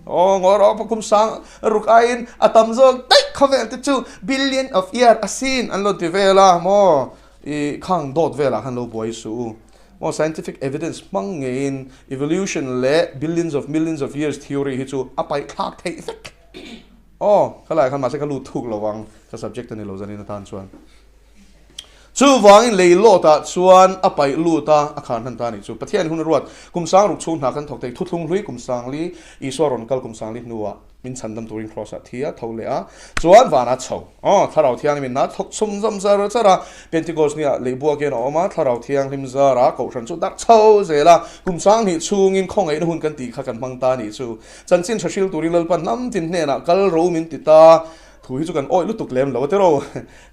Aw, ngaw rawh kum sang ruk aiin a tam zawk daih khawvel te chu billion of year a sin an lo ti vel a maw? I khang dawt velah khan lo buai suh u. Maw scientific evidence hmang ngeiin evolution leh billions of millions of years theory hi chu a paihthlak theih vek. Aw, khalaiah khan mahse ka lut thuk lo ang, ka subject a ni lo zanin atan chuan. Chuvangin lei lawtah chuan a paih lut a, a khar hnan ta a nih chu. Pathian hun a ruat, kum sang ruk chhung hna kan thawk thei, thuthlung hlui kum sangli, Isua rawn kal kum sangli hnuah min chhandam turin Kraws ah thi a, tho leh a, chuan vanah chho. Aw, Thlarau Thianghlim in hna thawk chhum zawm zar zar a, Pentecost nia lei buak hian a awm a, Thlarau Thianghlim zara Kohhran chu darh chho zel a, kum sanghnih chhungin khawngaihna hun kan tih kha kan hmang ta a nih chu. Chanchin tha hril turin Lalpa hnam tin hnenah kal ro min ti ta. Thu hi chu kan awih lutuk lem lo a tiraw?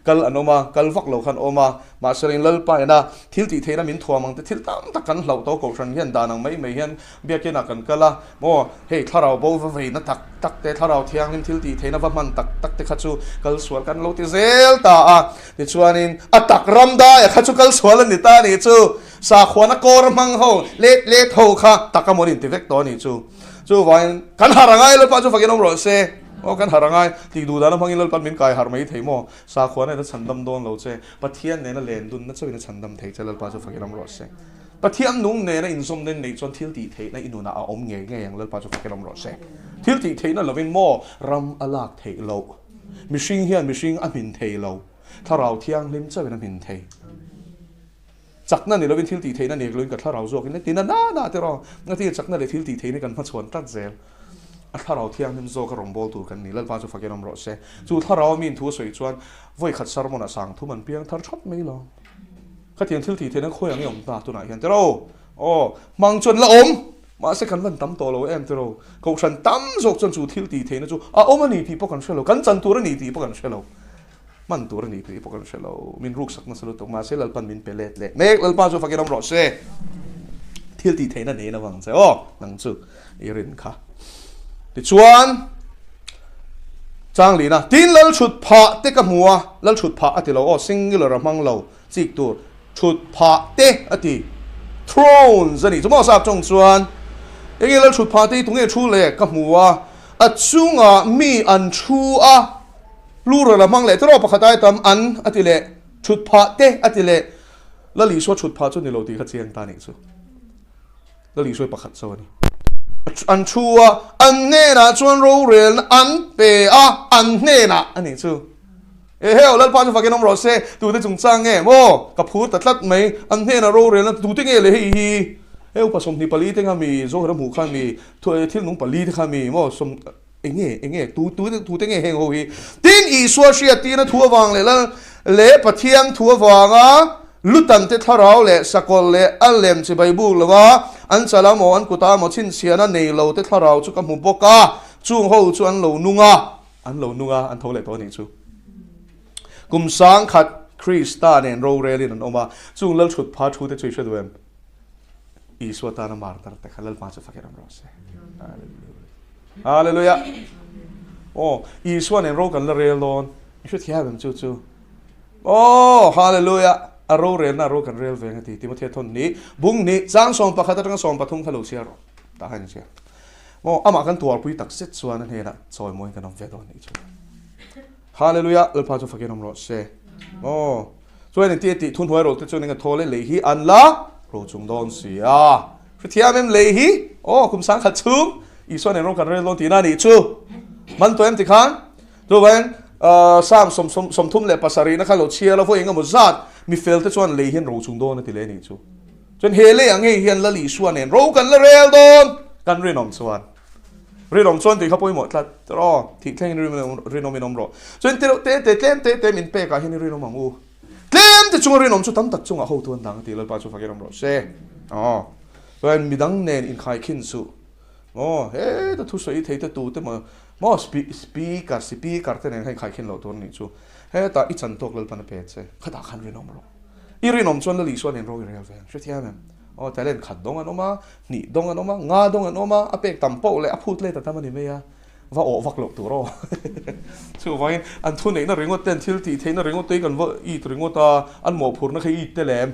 Kal an awm a, kal vak lo khan awm a, mahse ring Lalpa ina thil tih theihna min thuam ang te thil tam tak kan hlauh tawh Kohhran hian dan ang mai mai hian biakin ah kan kal a, maw hei thlarau bo va veina tak tak te, thlarau thianghlim thil tih theihna va hman tak tak te kha chu kal sual kan lo ti zel ta a, tichuanin a tak ram daia kha chu kal sual a ni ta a nih chu, sakhuana kawr hmang ho let let ho kha tak a mawn inti vek tawh a nih chu. Chuvangin kan harh angai Lalpa chu fakin awm rawh se. Aw kan harh angai tih duh dana hmangin Lalpan min kai harh mai thei maw? Sakhua nena chhandam dawn lo che, Pathian nena len dunna chauhin a chhandam thei che Lalpa chu fakin awm rawh se. Pathian nung nena inzawm nen nei chuan thil tih theihna i nunah a awm ngei ngei ang Lalpa chu fakin awm rawh se. Thil tih theihna lovin maw ram a lak theih loh. Mihring hian mihring a hmin thei lo, Thlarau Thianghlim chauhin a hmin thei. Chakna ni lovin thil tih theihna nek loin ka thlarau zawkin le tina na na te rawh. Ngatinge chakna leh thil tih theihna kan hmachhuan tlat zel. A thlarau thianghlim zawka rawngbâwl tur kan ni. Lalpa chu fakin awm rawh se. Chu thlarau miin thu a sawi chuan vawi khat sermon ah sang thum an piang thar thap mai lo. Khatiang thil tih theihna khawi ang i awm ta tunah hian tiraw? Aw, hmang chuan la awm! Mahse kan van tam tawh lo em tiraw? Kohhran tam zawk chuan chu thil tih theihna chu a awm a ni tih pawh kan hre lo. Kan chan tur a ni tih pawh kan hre lo. Hman tur a ni tih pawh kan hre lo. Min ruksak nasa lutuk. Mahse Lalpan min pe let leh mek. Lalpa chu fakin awm rawh se. Thil tih theihna nei lo ang che aw. Nang chu i rin kha. Tichuan Changlina tin lal thut phah te ka hmu a. Lal thut phah a ti lo aw. Singular a hmang lo. Chik tur thut phah te a ti. Thrones a nih chu maw sap tawng chuan. Enge lal thut phah te hi tunge thu le ka hmu a. A chungah mi an thu a. Plural a hmang leh tiraw pakhat ai tam an a ti leh thut phah te a ti leh Lal Isua thut phah chu ni lo tih kha chiang ta nih chu. Lal Isua hi pakhat chauh a ni. An thu a, an hnenah chuan rorelna an pe a, an hnenah a nih chu. Eheu, Lalpa chu fakin awm rawh se, tute chungchang nge maw? Ka phur ta tlat mai, an hnenah rorelna tute nge le hei hi? He upa 24 te kha mi, Zohara hmuh kha mi, thil nung pali te kha mi maw? Enge, enge, tu, tu, tute nge heng ho hi? Tin, Isua hriattirna thu avang leh Lal leh Pathian thu avanga Lutante thlarau leh sakawlh leh a lem chibai buk lova an chala maw, an kuta maw chhinchhiahna nei lo te thlarau chu ka hmu bawk a, chung ho chu an lo nung a, an lo nung a, an tho leh tawh a nih chu. Kum sangkhat Krista nen rorelin an awm a, chung Lal thut pha thu te chu i hre duh em? Isua tana martar te kha Lalpa chu fakin awm rawh se. Hallelujah. Hallelujah. Oh, Isua nen ro kan la rel dawn. I hre thiam em chu chu. Oh, hallelujah. A ro rel na ro kan rel ve nga ti Timothea thon ni bung ni chang sawm pakhat atanga sawm pathum kha lo chhiar rawh. Ta han chhiar. Oh, ama kan tuarpui tak zet chuan a hnenah chawi mawi kan awm ve dawn ni chu. Hallelujah. Lalpa chu fakin awm rawh se. Oh. Chuan engti a tih thuhnuai rawh te chuan eng a thawl e lei hi an la ro chung dawn si a. Hrethiam em lei hi? Aw kum sang khat chhung Isua nen rawng kan rel dawn tihna a nih chu. Man tawh em tikhan? Chuvain Psalm 37 na kha lo chhiar a vawi engemaw zat mi fel te chuan lei hian ro chung dawn a ti leh a nih chu. Chuan he lei ang hei hian Lal Isua nen ro kan la rel dawn kan rinawm chuan. Rinawm chuan tih kha pawimawh tlat tiraw, thih thlengin rinawmin awm rawh. Chuan tireuh te te tlem te te min pekah hian i rinawm ang u. Tlem te chunga rinawm chu tam tak chungah hotu an dang a ti Lalpa chu fakin awm rawh se. Aw, chuan midang nen inkhaikhin suh. Aw, heta thusawi thei te tu te maw, maw speaker, speaker te nen khan inkhaikhin loh tur a nih chu. Hetah i chan tawk Lalpan a pe che, khatah khan rinawm rawh. I rinawm chuan Lal Isua nen ro i rel ve ang, hrethiam em? Aw, talent khat dawng an awm a, hnih dawng an awm a, nga dawng an awm a, a pek tam poh leh a phut let a tam a ni mai a, va awh vak loh tur aw. Chuvangin an thuneihna ringawt te, an thil tih theihna ringawt te hi kan va it ringawt a, an mawhphurhna kha i it tel em?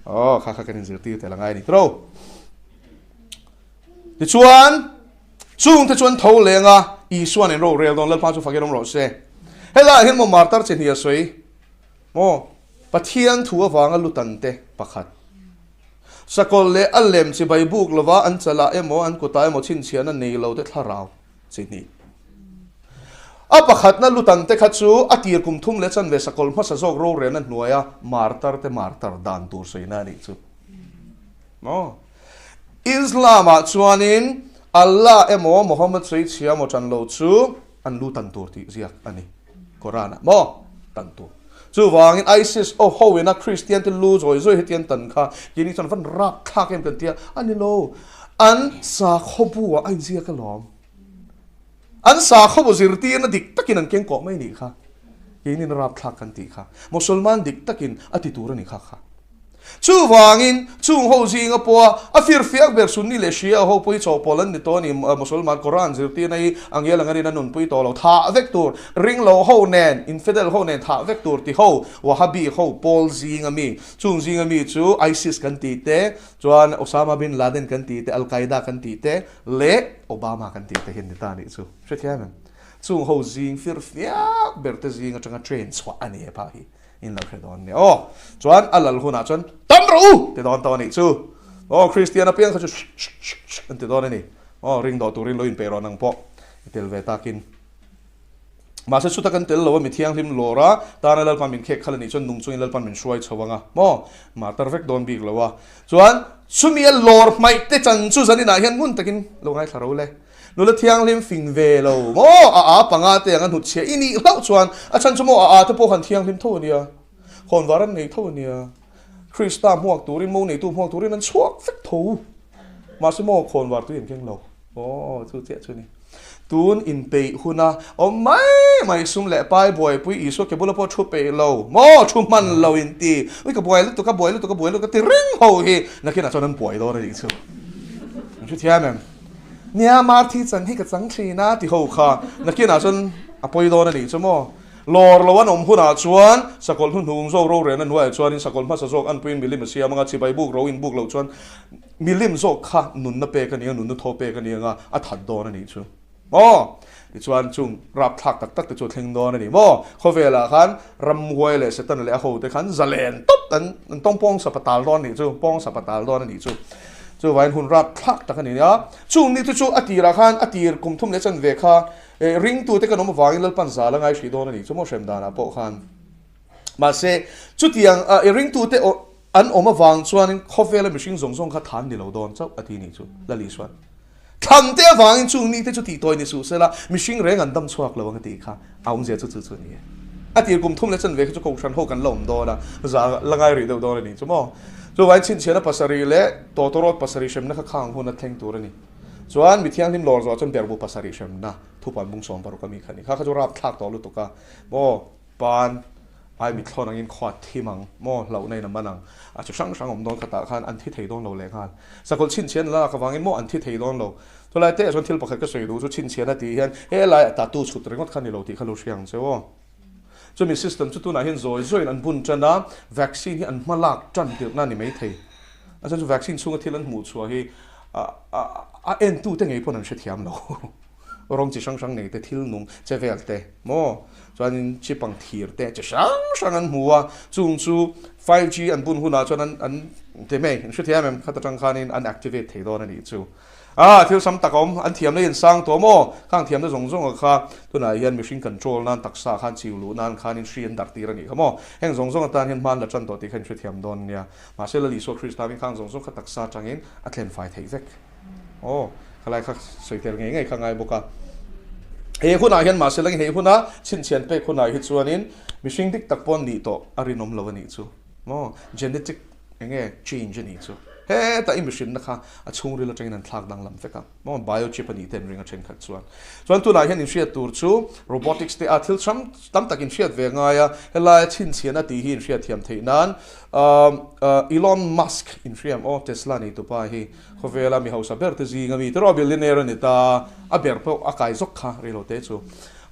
Aw, kha kha kan inzirtir tel a ngai a ni tiro. Tichuan, chungte chuan tho leng a, Isua'n in rorel dawn, Lalpa chu fakin awm rawh se. Helaiah hian maw martar chi hnih a sawi? Maw? Pathian thu avanga lutante pakhat. Sakawlh leh a lem chibai buk lova an chalah emaw an kutah emaw chhinchhiahna nei lo te thlarau chi hnih. A pakhatna lutan te kha chu a tir kum thum leh chanve sakawlh hmasa zawk rorelna hnuaia martar te martar dan tur sawina a nih chu. Maw? Islam-ah chuanin Allah emaw Muhammad sawichhia emaw tan lo chu an lu tan tur tih ziak a ni Quran-ah maw? Tan tur. Chuvangin ISIS aw ho ina Kristian te lu zawi zawi hetiang tan kha keini chuan van rapthlak em kan tia a ni lo. An sakhaw bu-ah a inziak alawm. An sakhaw bu zirtirna dik takin an keng kawh mai nih kha. Keinin rapthlak kan tih kha. Musulman dik takin a ti tur a ni kha kha. Chuvangin, chung ho zinga pawha a firfiak ber Sunni leh Shia ho pawh hi chawhpawlh an ni tawh a ni. Musulman Quran zirtirna hi a ngial ang arin a nunpui tawh lo. Thah vek tur, ringlo ho nen, infidel ho nen thah vek tur ti ho, Wahhabi ho pawl zinga mi, chung zinga mi chu ISIS kan tih te, chuan Osama bin Laden kan tih te, Al-Qaeda kan tih te, leh Obama kan tih te hian ni ta nih chu hrethiam em? Chung ho zing fir fiak ber te zing atanga train chhuah a ni e pah hi in lo hre dawn nia aw. Chuan a lal hunah chuan tam rawh u ti dawn tawh a nih chu. Aw Kristian apiang kha chu shh shh shh shh an ti dawn a ni. Aw ring dawh turin lo inpeih rawh nang pawh i tel ve takin. Mahse chuta kan tel lo a mi thianghlim lawr a, tana Lalpa min khek khalh a nih chuan nung chungin Lalpa min hruai chho ang a, maw? Martar vek dawn bik lo a. Chuan chumi a lawr hmaih te chan chu zaninah hian ngun takin lo ngaithla ro le. Nula thianghlim fing ve lo, maw? A a panga te ang a hnutchhiah i nih hlauh chuan a chhan chu maw a a te pawh han thianghlim tho a nia, khawnvar an nei tho a nia, Krista hmuak turin, mo neitu hmuak turin an chhuak vek tho. Mahse maw khawnvar tui an keng lo. Aw, chu chiah chu ni. Tun inpeih huna awm mai mai sum leh pai buaipui Isua ke bula pawh thu peih lo maw thu hman lo in ti. Ui ka buai lutuk a buai lutuk a buai lutuk a ti reng ho hi nakinah chuan an buai dawn a nih chu. An hrethiam em? Nia Marthi chan hi ka chang thin a ti ho kha nakinah chuan a pawi dawn a nih chu maw. Lawr lo an awm hunah chuan sakawlh hnuhnung zawk rorelna hnuaiah chuanin sakawlh hmasa zawk anpuiin milim a siam anga chibai buk ro in buk loh chuan Milim zawk kha nunna pek a ni a, nunna thaw pek a ni anga a that dawn a nih chu maw? Tichuan chung rapthlak tak tak te chu a thleng dawn a ni maw? Khawvelah khan ramhuai leh Setana leh a hote khan zalen tawp an an tawng pawng sa patal dawn a nih chu, pawng sa patal dawn a nih chu. Chuvangin hun rapthlak tak a ni a, chung ni te chu a tirah khan a tir kum thum leh chanve kha ringtute kan awm avangin Lalpan zal a ngai hrih dawn a nih chu maw hrem danah pawh khan. Mahse chutiang ringtute An awm avang chuanin khawvela mihring zawng zawng kha than ni lo dawn chauh a ti nih chu Lal Isuan. Thlan te avangin chung mite chu tihtawi ni suh sela mihring reng an dam chhuak lo ang a tih kha a awmzia chu chu chu a ni e. A tir kum thum leh chanve kha chu Kohhran ho kan la awm dawn a, za la ngai rih deuh dawn a ni chu maw. Chuvangin chhinchhiahna pasarih leh tawtawrawt pasarih hremna kha khang hun a thleng tur a ni. Chuan mi thianghlim lawr zawh chuan berhbu pasarih hremna thupuan bung sawm paruk a mi kha a ni. Kha kha chu rapthlak tawh lutuk a maw. Pan ai mithlawn angin khua thim ang maw hlauhna in a man ang a chi hrang hrang awm dawn khatah khan an thi thei dawn lo lehnghal. Sakawlh chhinchhian la lak avangin maw an thi thei dawn lo. Chulai te ah chuan thil pakhat ka sawi duh chu chhinchhian a tih hian he laiah tattoo chhut ringawt kha ni lo tih kha lo hria ang che aw. Chumi system chu tunah hian zawi zawiin an bun tan a, vaccine hi an hma lak tan tirhna a ni maithei. A chhan chu vaccine chhunga thil an hmuh chhuah hi a entute ngei pawn an hrethiam lo. Rawng chi hrang hrang nei te, thil nung che vel te maw? Chuanin chip ang thir te chi hrang hrang an hmu a, chung chu 5G an bun hunah chuan an an ti mai, an hrethiam em? Khat atang khanin an activate thei dawn a nih chu. Ah, thil sam tak a awm, an thiamna hi an sang tawh maw? Khang thiamna zawng zawng a kha tunah hian mihring control nan taksa khan chiu luh nan khanin hri an darh tir a nih kha maw? Heng zawng zawng atan hian hman la tan tawh tih kha in hrethiam dawn nia. Mahse Lal Isua Krista min khang zawng zawng kha taksa atangin a thlen fai theih vek. Aw, khalai kha sawi tel ngei ngei kha ngai bawk a. He hunah hian mahse lang hei huna chhinchhian pek hunah hi chuanin mihring dik tak pawh nih tawh a rinawm lo a nih chu. Maw? Genetic enge change a nih chu. Hetah i mihrinna kha a chhungril atangin an thlak danglam vek a. Maw? Biochip a nih te an ring a thenkhat chuan. Chuan tunah hian inhriat tur chu robotics te a thil hrang tam tak inhriat ve ngai a, helaia chhinchhian a tih hi inhriat thiam theih nan Elon Musk inhriam aw Tesla neitupa hi Khawvela mi hausa ber te zinga mi tiraw billionaire a ni ta, a ber pawh a kai zawk kha rei lo te chu.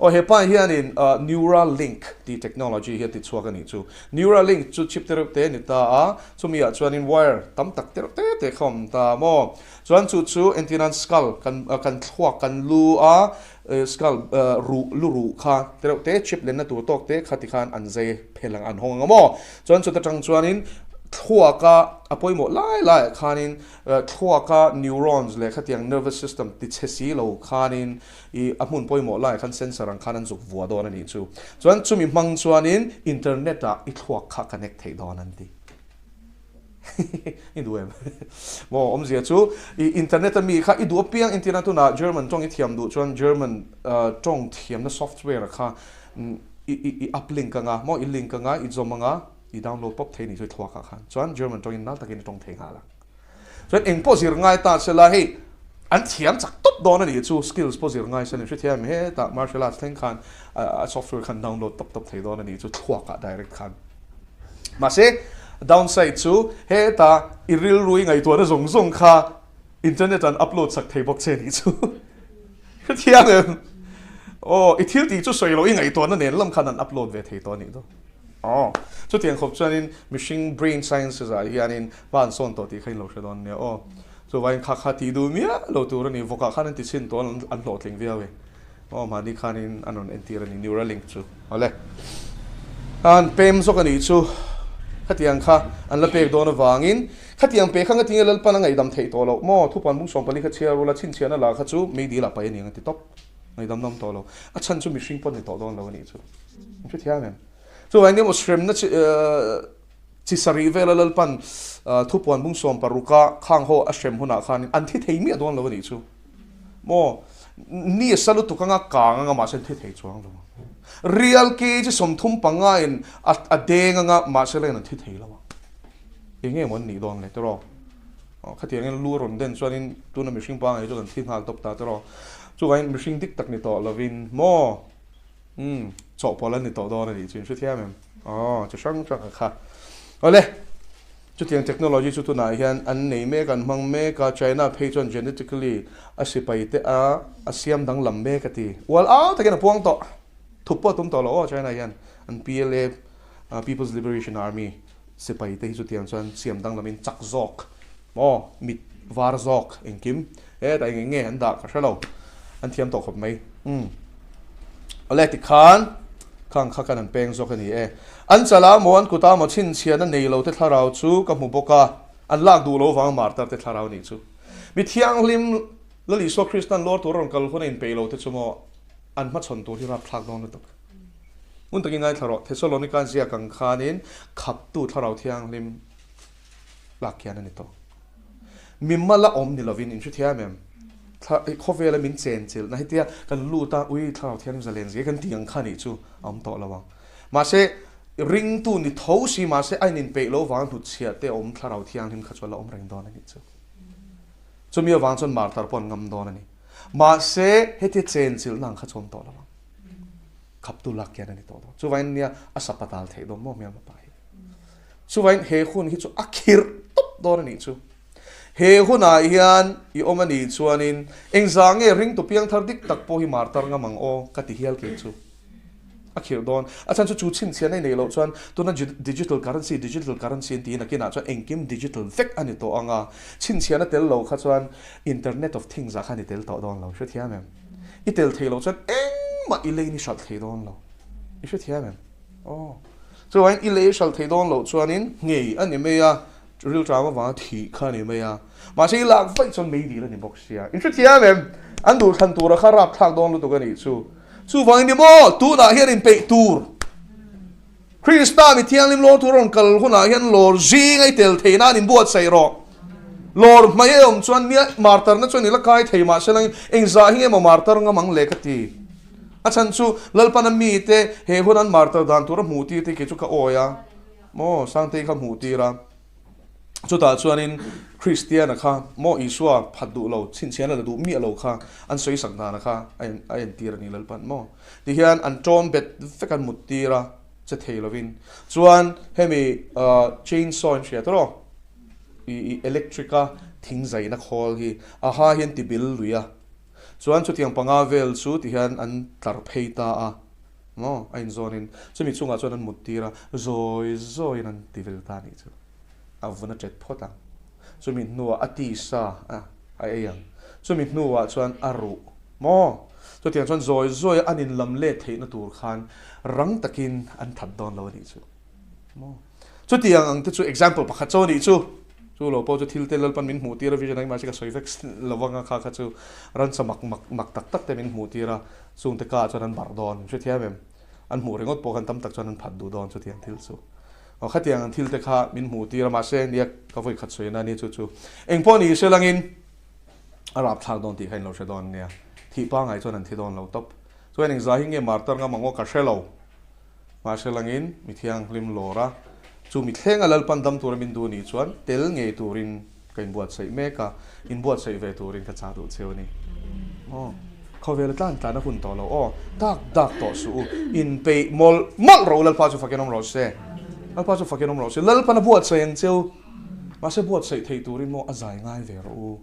Aw he pa hianin Neuralink tih technology hi a ti chhuak a nih chu. Neuralink chu chip te reuh te a ni ta a, chumi ah chuanin wire tam tak te reuh te te kha a awm ta maw. Chuan chu chu entirnan skull kan kan thluak kan lu a skull ruh lu ruh kha te reuh te chip lenna tur tawk te kha tikhan an zai phel ang an hawng ang maw. Chuan chuta tang chuanin. Thluaka a pawimawh lai laiah khanin thluaka neurons leh khatiang nervous system ti chhe si lo khanin i a hmun pawimawh laiah khan sensor ang khan an zuk vua dawn a nih chu. Chuan chumi hmang chuanin internet ah i thluak kha connect theih dawn an ti. I duh em? Maw awmzia chu i internet a mi kha i duh apiang entirna tunah German tawng i thiam duh chuan German tawng thiamna software kha i i uplink anga maw i link anga i zawm anga I download pawp thei nih chu i thluak ah khan chuan German tawngin nal takin i tawng thei nghal ang. Chuan eng pawh zir ngai ta sela hei an thiam chak tawp dawn a nih chu skills pawh zir ngai sela hrethiam hetah martial arts thleng khan a software khan download tawp tawp thei dawn a nih chu thluak ah direct khan. Mahse downside chu heta i rilru i ngaihtuahna zawng zawng kha internet an upload sak thei bawk che nih chu. Hrethiam em? Aw i thil tih chu sawi loh i ngaihtuahna nen lam khan an upload ve thei tawh a nih chu. Aw, chutiang khawp chuanin mihring brain sciences ah hianin hma an sawn tawh tih kha in lo hre dawn nia aw. Chuvangin kha kha tih duh miah lo tur a ni, vawkah khan an ti chhin tawh an hlawhtling viau e. Aw, mahni khanin an rawn entir a ni Neuralink chu. Awle, an pem zawk a nih chu khatiang kha an la pek dawn avangin khatiang pe kha ngatinge Lalpan a ngaihdam theih tawh loh maw? Thupuan bung 14 kha chhiar ula chhinchhiahna lah kha chu meidil ah paih a ni ang a ti tawp. Ngaihdam nawm tawh lo. A chhan chu mihring pawh ni tawh dawn lo a nih chu. An hrethiam em? Chuvangin emaw hremna chi chi sarih vela Lalpan thupuan bung 16 a khang ho a hrem hunah khanin an thi thei miah dawn lo a nih chu. Maw? Ni a sa lutuk anga kang anga mahse an thi thei chuang lo. Rial kg 35 in a deng anga mahse lain an thi thei lo ang. Eng nge maw an nih dawn le tiraw? Khatiangin lu a rawn den chuanin tuna mihring pangngai chu kan thi nghal tawp ta tiraw? Chuvangin mihring dik tak ni tawh lovin maw? Umm, chawhpawlh an ni tawh dawn a nih chu in hrethiam em? Aw, chi hrang hrang a kha. Awle, chutiang technology chu tunah hian an nei mek, an hmang mek a, China phei chuan genetically a sipai te a a siam danglam mek a ti. Ual au takin a puang tawh. Thup pawh a tum tawh lo aw China hian an PLA, People's Liberation Army, sipai te hi chutiang chuan siam danglamin chak zawk maw, mit var zawk engkim hetah eng eng nge an dah ka hre lo, an thiam tawh khawp mai. Umm. Awle tikhan khang kha kan an peng zawk a ni e. An chala maw an kuta maw chhinchhiahna nei lo te thlarau chu ka hmu bawk a, an lak duh lo vang martar te thlarau nih chu. Mi thianghlim Lal Isua Kristan lawr tur a rawn kal hun a inpeih lo te chu maw an hmachhawn tur hi rapthlak dawn lutuk. Hmun takin ngaithla rawh, Thesalonika ziak ang khanin khaptu Thlarau Thianghlim lak hian a ni tawh. Mimal a awm ni lovin in hrethiam em? Thla, khawvela min chenchilhna hetia kan lut a, ui Thlarau Thianghlim zalen zia kan tih ang kha nih chu a awm tawh lo ang. Mahse, ringtu ni tho si mahse a ininpeih lo vang hnutchhiah te awm Thlarau Thianghlim kha chu a la awm reng dawn a nih chu. Chumi avang chuan martar pawh an ngam dawn a ni. Mahse, hetia chenchilhna ang kha chu a awm tawh lo ang. Khaptu lak hian a ni tawh dawn. Chuvangin nia a sapa tal theih dawn maw hmel hmapa hi. Chuvangin he hun hi chu a khirh tawp dawn a nih chu. He hunah hian i awm a nih chuanin engzah nge ringtu piangthar dik tak pawh hi martar ngam ang aw ka ti hial kei chu. A khirh dawn. A chhan chu chu chhinchhiahna i neih loh chuan tuna digital currency, digital currency an tiin nakinah chuan engkim digital vek a ni tawh ang a. Chhinchhiahna tel lo kha chuan internet of things ah khan i tel tawh dawn lo. Hrethiam em? I tel thei loh chuan engmah i leiin i hralh thei dawn lo. I hrethiam em? Aw. Chuvangin i lei i hralh thei dawn loh chuanin ngei a ni mai a, rilṭam avanga thih kha a ni mai a. Mahse i lak vaih chuan meidil a ni bawk sia. I hrethiam em? An duhthlan tura kha rapthlak dawn lutuk a nih chu. Chuvangin ni maw, tunah hian inpeih tur. Krista mi thianghlim lawr tur a rawn kal hunah hian lawr zinga i tel theih nan inbuatsaih rawh. Lawr hmai a awm chuan nia martarna chuan i la kai thei mahse langin engzah hi nge maw martar ngam ang le ka ti. A chhan chu Lalpana mite he hun an martar dan tur a hmuh tir te kei chu ka awi a maw Sangtei kha hmuh tir a. Chutah chuanin Kristiana kha maw Isua phat duh lo, chhinchhiahna la duh miah lo kha an sawisak dana kha a entir a ni Lalpan maw. Tihian an ṭawn bet vek an mut tir a, che thei lovin. Chuan hemi chain saw in hria tawh i electric a thing zaina khawl hi a ha hian ti bil lui a. Chuan chutiang panga vel chu tihian an tlar phei ta a maw a inzawnin chumi chungah chuan an mut tir a, zawi zawiin an ti vel ta a nih chu. A vun a ṭet phawt ang. Chumi hnuah a tisa a a ei ang. Chumi hnuah chuan a ruh maw? Chutiang chuan zawi zawi an inlam let theihna tur khan rang takin an that dawn lo a nih chu maw? Chutiang ang te chu example pakhat chaw nih chu. Chu lo pawh chu thil te Lalpan min hmuh tir a vision engmah chu ka sawi vek lo vang a kha kha chu ransa mak mak mak tak tak te min hmuh tir a chung te ka ah chuan an barh dawn hrethiam em? An hmuh ringawt pawh khan tam tak chuan an phat duh dawn chutiang thil chu. Aw khatiang ang thil te kha min hmuh tir a mahse nia ka vawi khat sawi na nia chu chu engpawh ni se langin a rapthlak dawn tih kha in lo hre dawn nia. Thih pangai chuan an thi dawn lo tawp. Chuan engzah hi nge martar ngam ang aw ka hre lo. Mahse langin mi thianghlim lawr a, chu mi thlenga Lalpan dam tura min duh nih chuan tel ngei turin ka inbuatsaih mek a, inbuatsaih ve turin ka chah duh cheu a ni. Aw, khawvela tlan tlan a hun tawh lo aw, dak dak tawh suh u, inpeih mawlh mawlh rawh u Lalpa chu fakin awm rawh se. Lalpa chu fakin awm rawh se, Lalpan a buatsaih ang cheu, mahse buatsaih theih turin maw a zai ngai ve rawh u,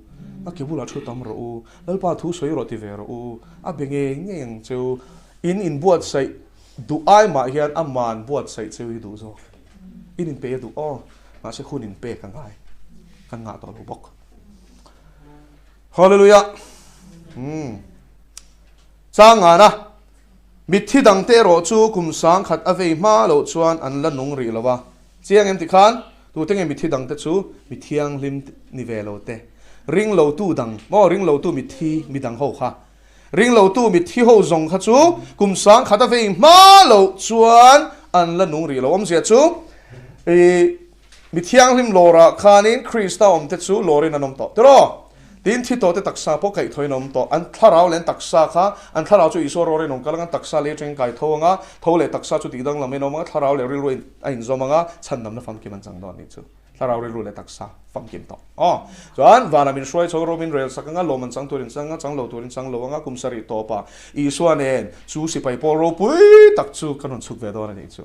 a ke bulah thu tam rawh u, Lalpa thu sawi rawh ti ve rawh u, a be ngei ngei ang cheu. In inbuatsaih duh ai mah hian a man buatsaih cheu hi duh zawk. In inpeih a duh aw, mahse hun inpek a ngai. Kan ngah tawh lo bawk. Hallelujah! Umm. Chang ngana, mitthi dangte erawh chu kum sangkhat a vei hma loh chuan an la nung rih lo a. Chiang em tikhan, tute nge mitthi dangte chu mi thianghlim ni ve lo te? Ring lotu dang maw, ring lotu mitthi midang ho kha Ringlotu mitthi ho zawng kha chu kum sangkhat a vei hma loh chuan an la nung rih lo. Awmzia chu i mi thianghlim lawrah khanin Krista awmte chu lawrin an awm tawh tiraw? Tin, thi tawhte taksa pawh kaihthawhin a awm tawh. An thlarau leh an taksa kha, an thlarau chu Isua rawrin awm kal anga, an taksa lei atangin kai tho anga, tho leh taksa chu tihdanglamin a awm anga, thlarau leh rilru a inzawm anga, chhandamna famkim an chang dawn a nih chu. Thlarau rilru leh taksa famkim tawh. Aw. Chuan vanah min hruai chho rawh, min rel sak anga, lawm an chang turin chang anga, chang lo turin chang lo anga, kum sarih tawpah Isua nen chu sipai pawl ropui tak chu kan rawn chhuk ve dawn a nih chu.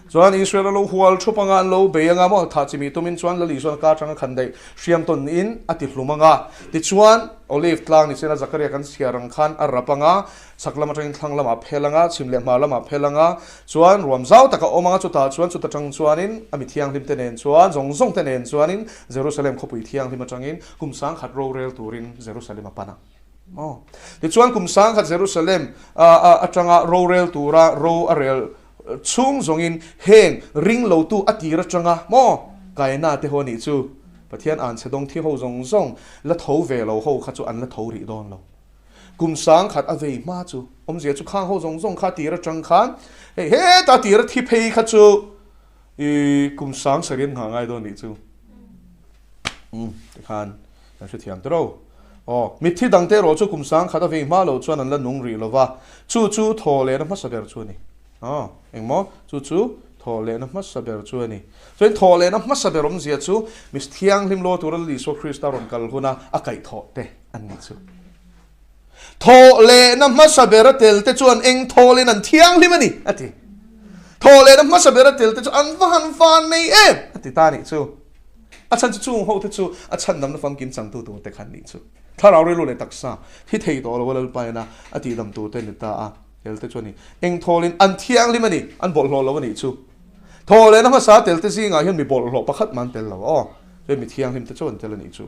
Chuan Israel a lo hual thup anga, an lo bei anga maw, thah chimih tumin chuan Lal Isuan ka atanga khan daih hriam tawn in a ti hlum anga. Tichuan Olive tlang ni chena Zakaria kan chhiar ang khan a rap anga, chhak lam atangin thlang lamah phel anga, chhim leh hmar lamah phel anga, Chuan ruam zau tak a awm ang a, chutah chuan chuta tang chuanin a mi thianghlim te nen chuan, zawng zawng te nen chuanin Jerusalem khawpui thianghlim atangin kum sangkhat rorel turin Jerusalem a pan a. Aw. Tichuan kum sangkhat Jerusalem atanga rorel tura ro a rel chhung zawngin heng ring lotu a tir atanga maw Kaina te ho anih chu Pathian anchhe dawng thi ho zawng zawng la tho ve lo ho kha chu an la tho rih dawn lo. Kum sangkhat a vei hma chu awmzia chu khang ho zawng zawng kha tir atang khan hei heta tir a thi phei kha chu i kum sang sarih an nghah ngai dawn nih chu umm tikhan kan hrethiam ta ro. Aw mitthi dangte erawh chu kum sangkhat a vei hma loh chuan an la nung rih lova chu chu thaw lehna hmasa ber chu a ni. Aw engmaw chu chu thaw lehna hmasa ber chu a ni. Chuan thaw lehna hmasa ber awmzia chu Miss Thianghlim Law tura Lal Isua Krista rawn kal huna a kaihthawh te an nih chu. Thawh lehna hmasa ber a tel te chuan eng thawlin an thianghlim a ni, a ti. Thawh lehna hmasa ber a tel te chu an va han van nei em, a ti ta a nih chu. A chhan chu chung ho te chu a chhandamna famkim changtu tur te khan nih chu. Thlarau rilru leh taksa thi thei tawh lo a Lalpaina a tihdam tur te ni ta a tel te chu a ni. Eng thawlin an thianghlim a ni, an bawlhhlawh lo a nih chu. Thawh lehna hmasa tel te zingah hian mi bawlhhlawh pakhat mah an tel lo aw. Chuan mi thianghlim te chu an tel a nih chu.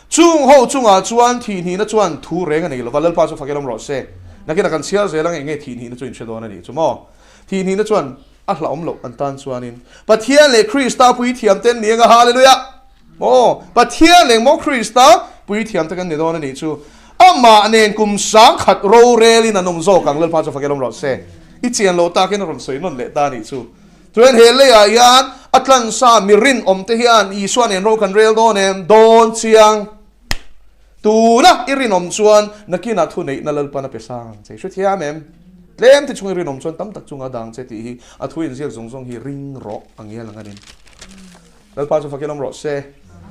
Chung ho chungah chuan thihhnihna chuan thu reng a nei lova, Lalpa chu fakin awm rawh se. Nakinah kan chhiar zel ang eng nge thihhnihna chu in hre dawn a nih chu maw? Thihhnihna chuan a hlauhawm loh an tan chuanin Pathian leh Krista puithiam te an ni ang a, Hallelujah! Maw? Pathian leh maw Krista puithiam te kan ni dawn a nih chu. Amah nen kum sangkhat rorelin an awm zawk ang, Lalpa chu fakin awm rawh se. I chian loh takin a rawn sawi nawn leh ta a nih chu. Chuan he leiah hian a tlansa mi rinawm te hian Isua nen ro kan rel dawn em? Dawn chiang. Tuna i rinawm chuan nakinah thuneihna Lalpan a pe sang ang che. I hrethiam em? Tlem te chung i rinawm chuan tam tak chunga dang che tih hi a thu inziak zawng zawng hi ring rawh a ngial ang a ni. Lalpa chu fakin awm rawh se.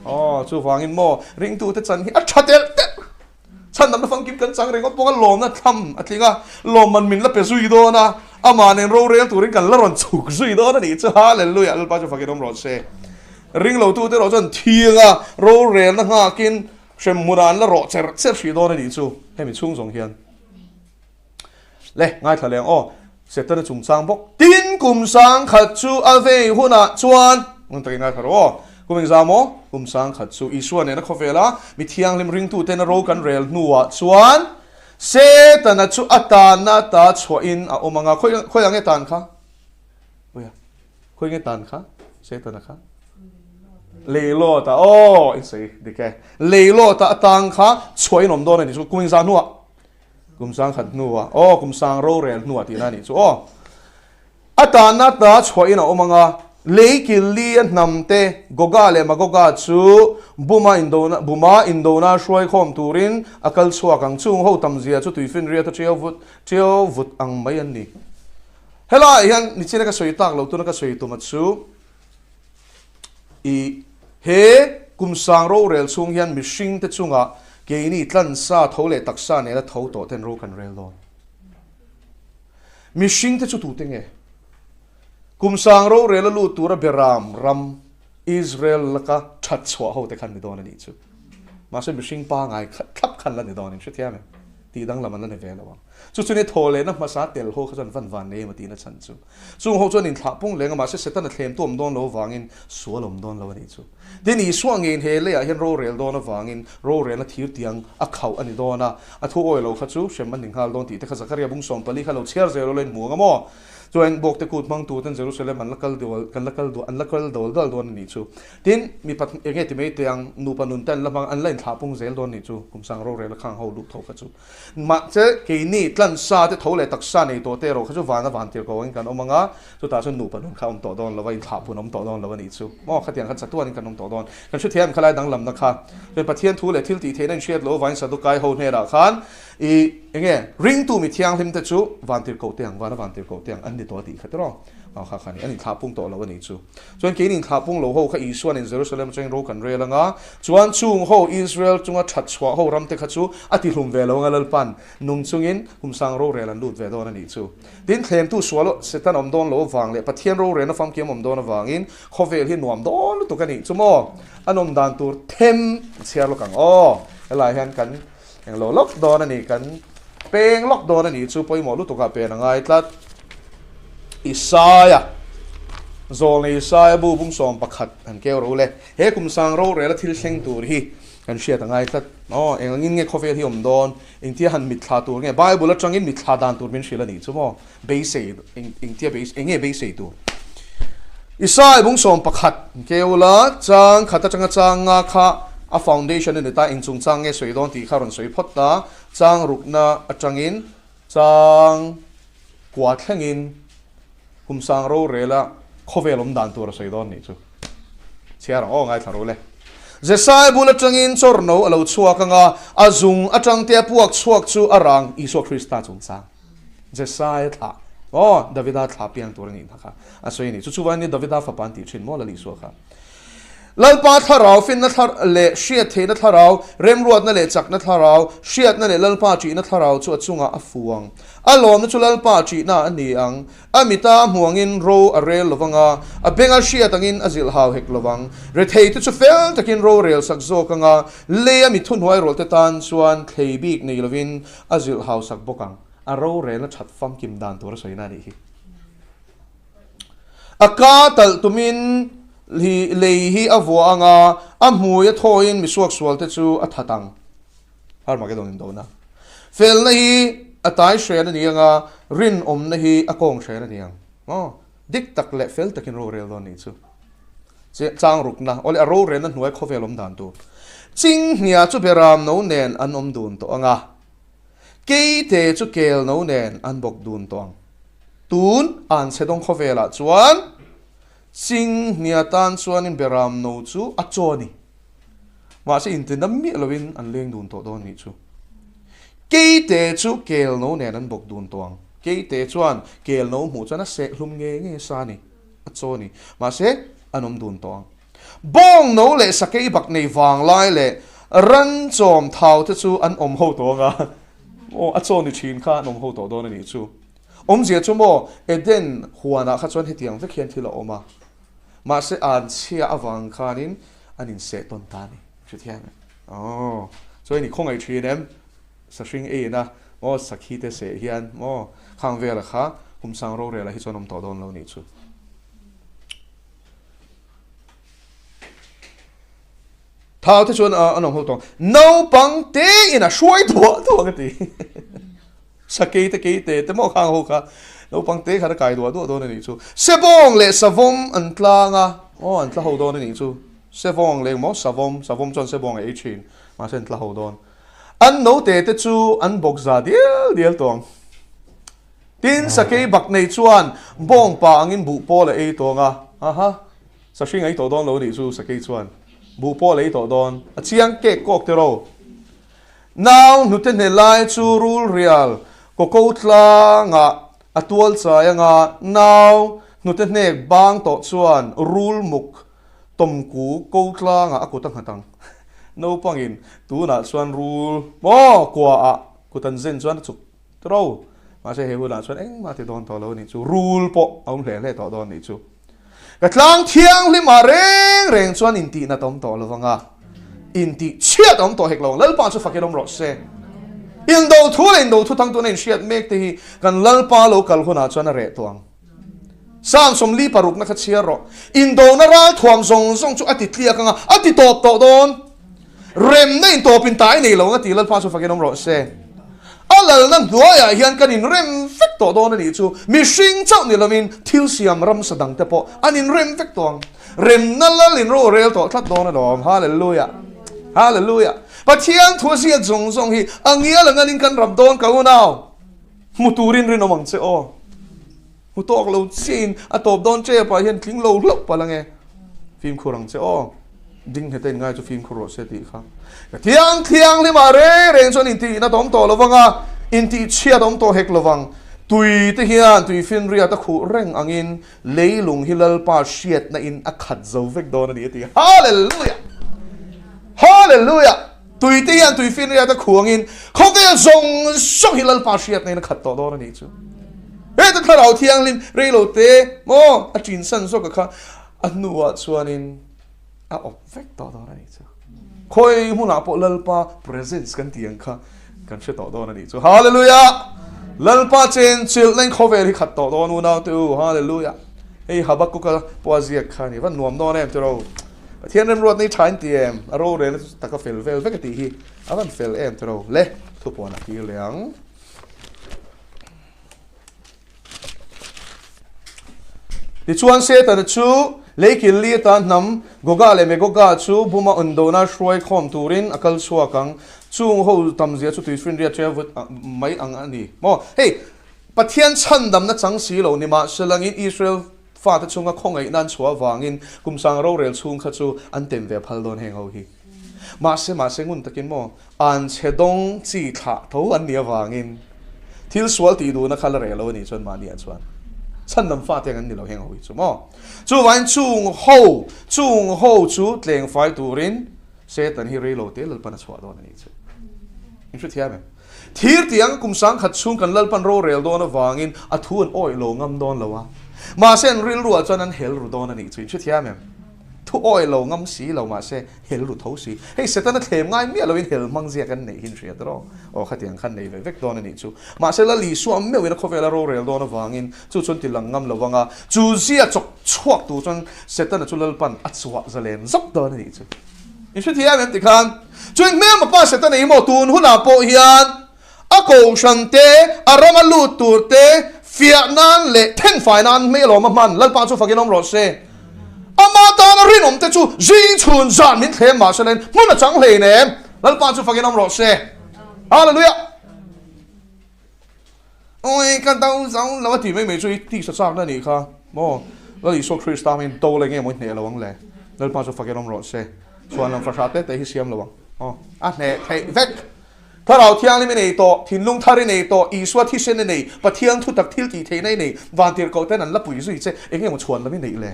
Aw, chuvangin maw ringtute chan hi a tha telh telh. Chhandamna famkim kan chang ringawt bawk a, lawmna tham a tling a, lawmman min la pe zui dawn a, amah nen rorel turin kan la rawn chhuk zui dawn a nih chu. Hallelujah! Lalpa chu fakin awm rawh se. Ringlotute erawh chuan thianga rorelna nghakin hremhmunah an la rawh cher cher hrih dawn a nih chu, hemi chhung zawng hian. Le, ngaithla leh ang aw, Setana chungchang bawk. Tin, kum sangkhat chu a vei hunah chuan, ngun takin ngaithla rawh aw, kum engzah maw? Kum sangkhat chu Isua nena khawvela mi thianghlim ringtuten a ro kan rel hnuah chuan Setana chu a tanna ta chhuahin a awm ang a, khawi khawi ang nge tan kha? Khawi nge tan kha? Setana kha? Leilawta, aw in sawi dik e. Leilawta atang kha chhuah in awm dawn a nih chu kum inzah hnuah, kum sang khat hnuah, aw kum sang rorel hnuah tihna a nih chu aw. A tanna ta chhuah in a awm ang a, lei kil li a hnam te Goga leh Magoga chu Buma indona Buma indona hruaikhawm turin a kal chhuak ang. Chung ho tam zia chu tuifinriat a ṭiau vut ṭiau vut ang mai an ni. Helaiah hian nichina ka sawi tak lo tuna ka sawi tuma chu i he kum sang rorel chhung hian mihring te chungah keini tlansa tho leh taksa nena tho tawh ten ro kan rel dawn. Mihring te chu tute nge? Kum sang rorel a lut tura Beram ram Israel laka that chhuah ho te khan ni dawn a nih chu. Mahse mihring pangai thlap khan la ni dawn in hrethiam em? Tih danglam an la ni ve lo ang. Chu chu ni thaw lehna hmasa tel ho kha chuan van van nei emaw tihna chhan chu. Chung ho chuan inthlah pung leng a mahse Setana thlem tu awm dawn lo avangin sual awm dawn lo a nih chu. Tin, Isua ngeiin he leiah hian rorel dawn avangin rorelna thir tiang a khauh a ni dawn a, a thu awi lo kha chu hrem a ni nghal dawn tih te kha Zakaria bung 14 kha lo chhiar zel ula in hmu ang a maw? Chuan Bawkte kut hmangtu ten Jerusalem an la kal dual kan la kal dual an la kal dawl dal dawn a nih chu. Tin, mipa eng nge ti mai teh ang, nupa nun te an la hmang an la inthlah pung zel dawn a nih chu, kum sang rorel a khang ho luh tho kha chu. Mahse, keini tlansa te tho leh taksa nei tawh te erawh kha chu vana van tir ko angin kan awm ang a, chutah chuan nupa nun kha a awm tawh dawn lo a, inthlahpun a awm tawh dawn lo a nih chu. Maw, khatiang khan chatuanin kan awm tawh dawn. Kan hrethiam em khalai danglamna kha. Chuan Pathian thu leh thil tih theihna inhriat loh avangin Sadukai ho hnenah khan i eng nge ringtu mi thianghlim te chu van tir koh te ang, vana van tir koh te ang an ni tawh a tih kha tiraw? Aw kha kha ni, an inthlahpung tawh lo a nih chu. Chuan keini inthlahpung lo ho kha Isua'n in Jerusalem atangin ro kan rel ang a, chuan chung ho Israel chunga that chhuah ho ram te kha chu a tihlum ve lo ang a, Lalpa'n nung chungin kum sang rorel an lut ve dawn a nih chu. Tin, thlemtu sual Satan awm dawn lo avang leh Pathian rorelna famkim awm dawn avangin khawvel hi nuam dawn lutuk a nih chu maw? A nawm dan tur them chhiar lawk ang aw. Helai hian kan englo lawk dawn a ni, kan peng lawk dawn a nih chu pawimawh lutukah pen a ngai tlat. Isaia, Zawlnei Isaia bu bung 11 han keu ro le. He kum sang rorela thil thleng tur hi kan hriat a ngai tlat. Aw, eng angin nge khawvel hi awm dawn? Engtia han mitthla tur nge? Bible atangin mitthla dan tur min hrilh a nih chu maw? Beisei, engtia beisei, eng nge beisei tur? Isai bung 11 keu la, chang khat atanga chang nga kha a foundation a ni ta, eng chungchang nge sawi dawn tih kha rawn sawi phawt ta, chang rukna atangin chang kua thlengin kum sang rorela khawvel awm dan tur a sawi dawn nih chu. Chhiar ang aw ngaithla ru le. Jesai bul atangin chawrno a lo chhuak anga a zung atang te a puak chhuak chu a rang Isua Krista chungchang. Jesai thlah aw Davida thlah piang tur a nih hna kha a sawi a ni. Chu chuvain ni Davida fapa an tih thin maw Lal Isua kha. Lalpa thlarau, finna thlar leh hriat theihna thlarau, remruatna leh chakna thlarau, hriatna leh Lalpa ṭihna thlarau chu a chungah a fu ang. A lawmna chu Lalpa ṭihna a ni ang. A mita hmu angin ro a rel lo vang a, a benga hriat angin a zilh hau hek lo vang. Retheite chu fel takin ro rel sak zawk ang a, leia mi thuhnuai rawlte tan chuan thlei bik nei lovin a zilh hau sak bawk ang. A rorelna ṭhat famkim dan tur a sawina a nih hi. A ka talh tumin hi lei hi a vuah ang a, a hmui a thawiin mi suaksualte chu a that ang. Armageddon indona. Felna hi a tai hren a ni ang a, rinawmna hi a kawng hren a ni ang. Aw, dik tak leh fel takin rorel dawn nih chu. Chang rukna, awle a rorelna hnuai khawvel awm dan tur. Chinghnia chu beram no nen an awm dun tawh ang a, Keite chu kel no nen an bawk dun tawh ang. Tun an chhe dawng khawvelah chuan Chinghnia tan chuanin beram no chu a chaw a ni. Mahse inti dam miah lovin an leng dun tawh dawn nih chu. Keite chu kel no nen an bawk dun tawh ang. Keite chuan kel no hmuh chuan a seh hlum ngei ngei sa a ni, a chaw a ni. Mahse an awm dun tawh ang. Bawng no leh sakei bak nei vang lai leh ran chawm thau te chu an awm ho tawh ang a, aw a chaw ni thin kha an awm ho tawh dawn a nih chu. Awmzia chu maw Eden huanah kha chuan hetiang vek hian thil a awm a, mahse an chhia avang khanin an inseh tawn ta a ni. Hrethiam em? Aw, chuan i khawngaih thin em? Sahring eiin a, maw sakhi te seh hian maw khang vela kha Kumsang rorela hi chuan awm tawh dawn lo a nih chu. Thau te chuan an awm ho tawng. Naupang te in a hruai duah duah ka ti. Sakei te kei te te maw khang ho kha naupang te khan a kai duah duah dawn a nih chu. Sebawng leh savawm an tlang a. Aw an tla ho dawn a nih chu. Sevawng leng maw savawm, savawm chuan sebawng a ei thin, mahse an tla ho dawn. An note te chu an bawk za dial dial tawh ang. Tin, sakei bak nei chuan bawng pa angin buh pawl a ei tawng a, aha, sahring a ei tawh dawn lo a nih chu sakei chuan buh pawl a ei tawh dawn, a chiang kek kawk te ro. Nau hnute hne lai chu rul rial kawko tlangah a tual chai anga nau hnute hnek bang tawh chuan rul muk tawmku ko tlangah a kut a nghat ang. Naupangin tunah chuan rul maw kuaah kut an zen chuan a chuk Tro. Mahse he hunah chuan engmah ti dawn tawh lo a nih chu. Rul pawh a awm hle hle tawh dawn a nih chu. Ka tlang thianghlimah reng reng chuan intihna ta awm tawh lo vang a, intih chhiat a awm tawh hek lo ang. Lalpa chu fakin awm rawh se. Indo thu leh indo thu thang tuna inhriat mek te hi kan Lalpa lo kal hunah chuan a reh tawh ang. Psalm 46 na kha chhiar rawh. Indona ral thuam zawng zawng chu a ti tliak ang a, a ti tawp tawh dawn. Remna in tawpin tai nei lo ang a ti Lalpa chu fakin awm rawh se. A lalna hnuaiah hian kan inrem vek tawh dawn a nih chu. Mihring chauh ni lovin thil siam ramsa dangte pawh an inrem vek tawh ang. Remna lal in ro rel tawh tlat dawn alawm. Hallelujah! Hallelujah! Pathian thu a ziak zawng zawng hi a ngial ang anin kan rap dawn ka unau. Hmu turin rinawm ang che aw. Hmu tawk lo chiahin a tawp dawn che pah hian tling lo hlauh palh ange. Fimkhur ang che aw. Ding hnete in ngai chu fimkhur rawh se tih kha. Ka thiang thianghlimah reng reng chuan intihna ta awm tawh lo vang a, intih chhiat awm tawh hek lo vang. Tui te hian tui finriat a khuh reng angin leilung hi Lalpa hriatna in a khat zo vek dawn a ni a ti. Hallelujah! Hallelujah! Tui te hian tui finriat a khuh angin khawvel zawng zawng hi Lalpa hriatna in a khat tawh dawn a nih chu. Heta thlarau thianghlim reilo te maw a ṭin san zawk a kha a hnuah chuanin a awp vek tawh dawn a nih chu. Khawi hmunah pawh Lalpa presence kan tih ang kha kan hre tawh dawn a nih chu. Hallelujah! Lalpa chen chilhna in khawvel hi khat tawh dawn unau te u. Hallelujah! Hei Habakkuk-a pawh a ziak kha a ni. Van nuam dawn em tiraw? Pathian remruatna hi tha in ti em? A rorelna chu taka fel vel vek a tih hi a van fel em tiraw? Le, thupuan a tir leh ang. Tichuan Setana chu lei kil li atan hnam Goga leh Magoga chu buma undona hruai khawm turin a kal chhuak ang. Chung ho tamzia chu tuifinriat ṭia vut mai ang a ni maw? Hei, Pathian chhandamna chang si lo ni mahselangin Israel fate chunga khawngaihna an chhuah avangin kum sang rorel chhung kha chu an tem ve phal dawn heng ho hi. Mahse, mahse ngun takin maw? An chhe dawng chi thlah tho an nih avangin thil sual tih duhna kha la reh lo a nih chuan mahniah chuan chhandam fate ang an ni lo heng ho hi chu maw. Chuvangin chung ho, chung ho chu tleng fai turin Satan hi rei lo te Lalpan a chhuah dawn a nih chu. In hrethiam em? Thir tiang kum sangkhat chhung kan Lalpan rorel dawn avangin a thu an awih lo ngam dawn lo a. Mahse an rilruah chuan an hel ru dawn a nih chu. In hrethiam em? Thu awih lo ngam si lo mahse hel ru tho si. Hei Setana thlem ngai miah loin hel hmang zia kan neih hin hriat rawh. Aw khatiang khan nei ve vek dawn a nih chu. Mahse Lal Isua meuhin a khawvela rorel dawn avangin chu chuan ti lang ngam lo vanga chu zia chawk chhuak tur chuan Setana chu Lalpan a chhuah zalen zawk dawn a nih chu. In hrethiam em tikhan chuan hmelma pa Setana hi maw tun hunah pawh hian a kohhran te, a rama lut tur te fiah nan leh thenfai nan hmei alawm a hman, Lalpa chu fakin awm rawh se. Ama tana rinawm te chu zing chhun zan min thlem mah se len hmun a chang hlein em, Lalpa chu fakin awm rawh se. Hallelujah! Oi ka do zo lo a ti mai mai chu i tisa chak na nih kha maw Lal Isua Krista angin do le nge maw i hneh lo ang le Lalpa chu fakin awm rawh se. Chhuan lam fahrah te te hi siam lo ang aw a hneh theih vek. Thlarau Thianghlim i nei tawh, thinlung thar i nei tawh, Isua thisen i nei, Pathian thutak thil tih theihna i nei, vantirhkoh ten an la pui zui che, eng emaw chhuan lam i neih le?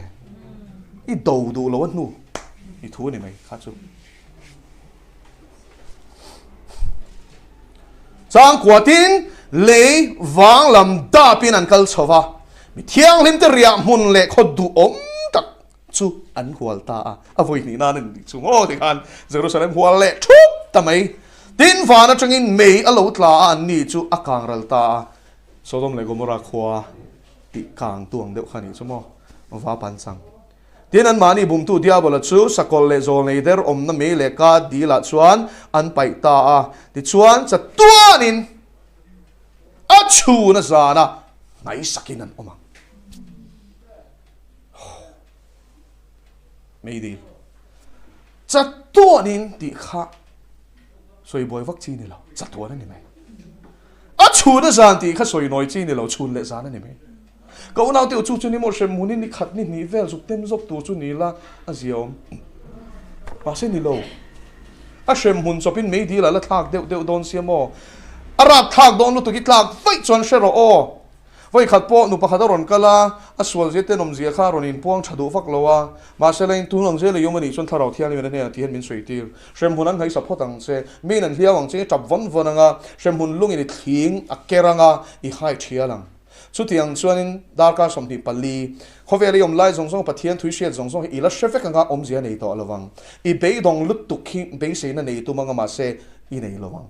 I do duh lo a hnu i thu a ni mai kha chu. Changkuatin lei vang lam dapin an kal chho va, mi thianghlim te riah hmun leh khaw duhawm tak chu an hual ta a, a vawi hnih nan a ni chung aw tikhan Jerusalem hual leh thup ta mai. Tin, van atangin mei a lo tla a, anni chu a kang ral ta a, Sodom leh Gomorrah khua tih kang tu ang deuh kha a nih chu maw, va pan chang. Tin, anmahni bumtu Diabola chu sakawlh leh zawlnei der awmna mei leh ka dilah chuan an paih ta a, tichuan chatuanin a chhun a zan a, hnaisakin an awm ang. Meidil. Chatuanin tih kha sawi buai vak chi ni lo, chatuan a ni mai. A chhun a zan tih kha sawi nawi chi ni lo, chhun leh zan a ni mai. Ka unau te u chu chu ni maw hrem hmun hi ni khat ni hnih vel zuk tem zawk tur chu ni la a ziaawm. Mahse ni lo. A hrem hmun chawpin meidil a la thlak deuh deuh dawn sia maw? A rap thlak dawn lutuk i tlak vaih chuan hre rawh aw. Vawi khat pawh nu pakhat a rawn kal a, a sual zia tenawm zia kha a rawn inpuang tha duh vak lo a. Mahse la in tun ang zel i awm a nih chuan Thlarau Thianghlim in a hnenah ti hian min sawi tir. Hremhmun an hnaisa phawt ang che, miin an hliau ang che, i tap vawn vawn ang a, hremhmun lungin i thling a ker ang a, i hai thial ang. Chutiang chuanin darkar 24, khawvel i awm lai zawng zawng Pathian thui hriat zawng zawng hi i la hre vek anga awmzia nei tawh lo ang. I beidawng lutuk hi beiseina nei tum anga mahse i nei lo ang.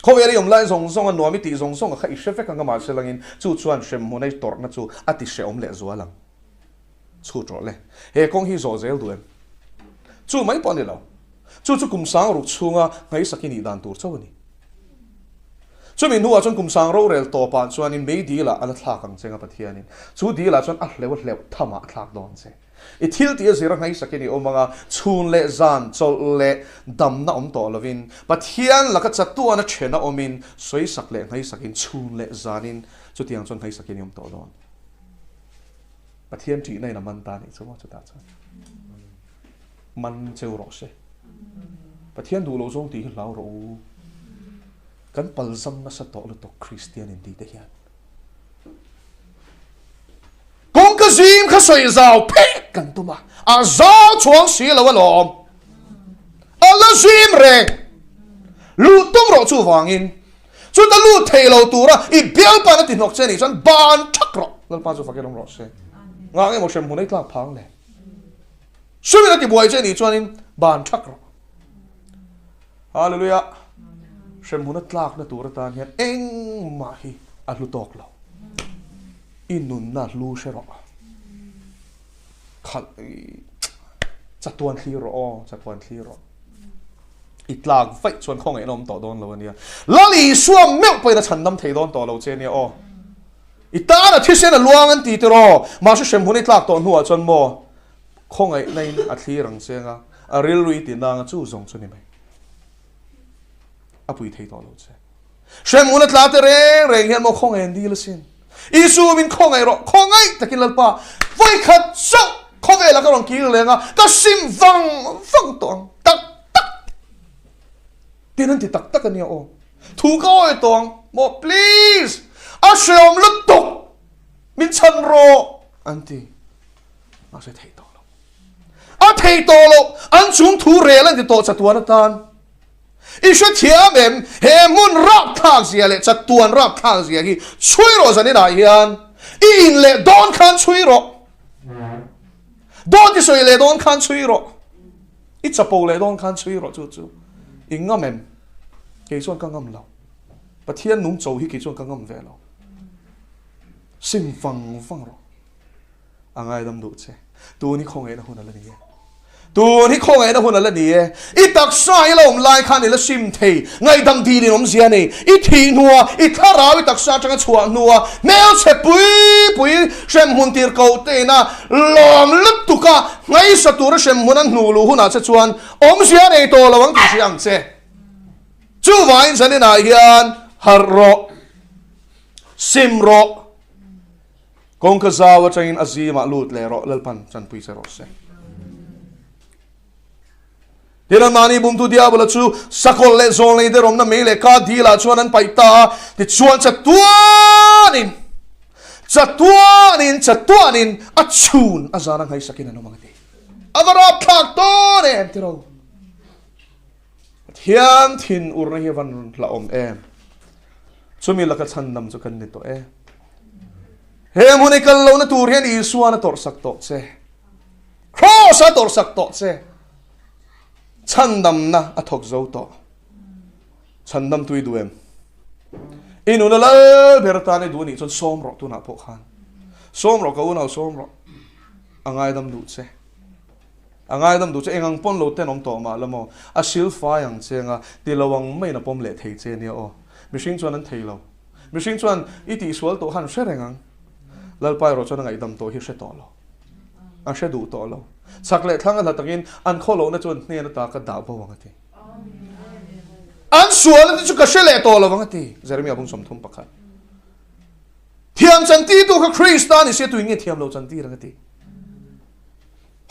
Khawvel i awm lai zawng zawng a nuam i tih zawng zawng a kha i hre vek anga mahse langin chu chuan hremhmun a i tawrhna chu a ti hrehawm leh zual ang. Chhut rawh le. He kawng hi zawh zel duh em? Chu mai pawh a ni lo. Chu chu kum sang ruk chhunga ngaihsak i nih dan tur chauh a ni. Chumi hnuah chuan kum sang rorel tawpah chuanin mei dilah a la thlak ang che nga Pathianin. Chu dilah chuan a hleuh a hleuh thamah a thlak dawn che. I thil tih a zir a ngaihsak in i awm anga, chhun leh zan, chawlh leh damna awm tawh lovin, Pathian laka chatuana then a awmin, sawisak leh ngaihsakin chhun leh zanin chutiang chuan ngaihsakin i awm tawh dawn. Pathian ṭihna in a man ta anih chu maw chutah chuan man cheu rawh se. Pathian duh loh zawng tih hi hlau rawh u. Kan palzam nasa tawh lutuk Kristian in tih te hian. Kawngka zim kha sawi zau phek kan tum a, a zau chuang si lo alawm. A la zim reng. Luh tum rawh chuvangin chuta lut thei lo tura i bialpan a ti hnawk che nih chuan ban thak rawh. Lalpa chu fakin awm rawh se. Ngah nge maw hrem hmun ei tlak phang le. Sumin a ti buai che nih chuanin ban thak rawh. Hallelujah. Hremhmun a tlakna tur atan hian engmah hi a hlu tawk lo. I nunna hlu hre rawh. Khalh chatuan thlir rawh aw, chatuan thlir rawh. I tlak vaih chuan khawngaihna awm tawh dawn lo a nia. Lal Isua meuh pawhin a chhandam thei dawn tawh lo che nia aw. I tan a thisen a luang an ti tiraw. Mahse hremhmun i tlak tawh hnuah chuan maw khawngaihna in a thlir ang che anga a rilru i ti nang a chu zawng chu ni mai. A pui thei tawh lo che. Hremhmun a tla te reng reng hian maw khawngaih an dil asin. Isu min khawngaih rawh, khawngaih takin Lalpa vawikhat chauh khawvelah ka rawn kir leng a, ka sim vang vang tawh ang tak tak. Tin an ti tak tak a nia aw. Thu ka awi tawh ang maw please a hreawm lutuk min chhan rawh an ti. Mahse thei tawh lo. A thei tawh lo an chung thu rel an ti tawh chatuan atan. I hrethiam em? He hmun rapthlak zia leh chatuan rapthlak zia hi chhui rawh zaninah hian i in leh dawn khan chhui rawh. Dawt i sawi leh dawn khan chhui rawh. I chapo leh dawn khan chhui rawh chu chu. I ngam em? Kei chuan ka ngam lo. Pathian nung cho hi kei chuan ka ngam ve lo. Sim vang vang rawh. A ngaidam duh che. Tun hi khawngaihna hun a la ni e. Tun hi khawngaihna hun a la ni e. I taksa i la awm lai khan i la sim thei. Ngaihdam dil in awmzia a nei. I thih hnua, i thlarau i taksa atanga chhuah hnua hmelchhe pui pui hremhmun tir koh te ina lawm lutuk a ngaihsa tura hremhmun an hnuh luh hunah che chuan awmzia a nei tawh lo ang tih hria ang che. Chuvangin zaninah hian harh rawh, sim rawh. Kawngka zau atangin a zimah lut leh rawh, Lalpan chanpui che rawh se. Tin, anmahni bumtu Diabola chu sakawlh leh zawnglei te rawmna mei leh ka dilah chuan an paih ta a, tichuan chatuanin, chatuanin, chatuanin a chhun a zana ngaihsakin an awm ang a ti. A va rapthlak dawn em tiro. Pathian thin urna hi a van rawn hlauhawm em? Chumi laka chhandam chu kan ni tawh e. He hmun i kal lohna tur hian Isuan a tawrhsak tawh che. Kraws a tawrhsak tawh che. Chhandamna a thawk zo tawh. Chhandam tu i duh em? I nuna lal ber atan i duh anih chuan sawm rawh tunah pawh khan. Sawm rawh ka unau sawm rawh. A ngaidam duh che. A ngaidam duh che eng ang pawn lo tenawm tawh mah la maw? A sil fai ang che anga ti lo ang maiin a pawm leh thei che nia aw. Mihring chuan an thei lo. Mihring chuan i tihsual tawh khan hre reng ang. Lalpa erawh chuan a ngaihdam tawh hi hre tawh lo. An hre duh tawh lo. Chak leh thlang a hla takin an khawlohna chu an hnen ata ka dah bo ang a ti. An sualna te chu ka hre leh tawh lo ang a ti. Jeremia bung 31. Thiam chantirtu kha Krista ni sia tuin nge thiam lo chantir ang a ti.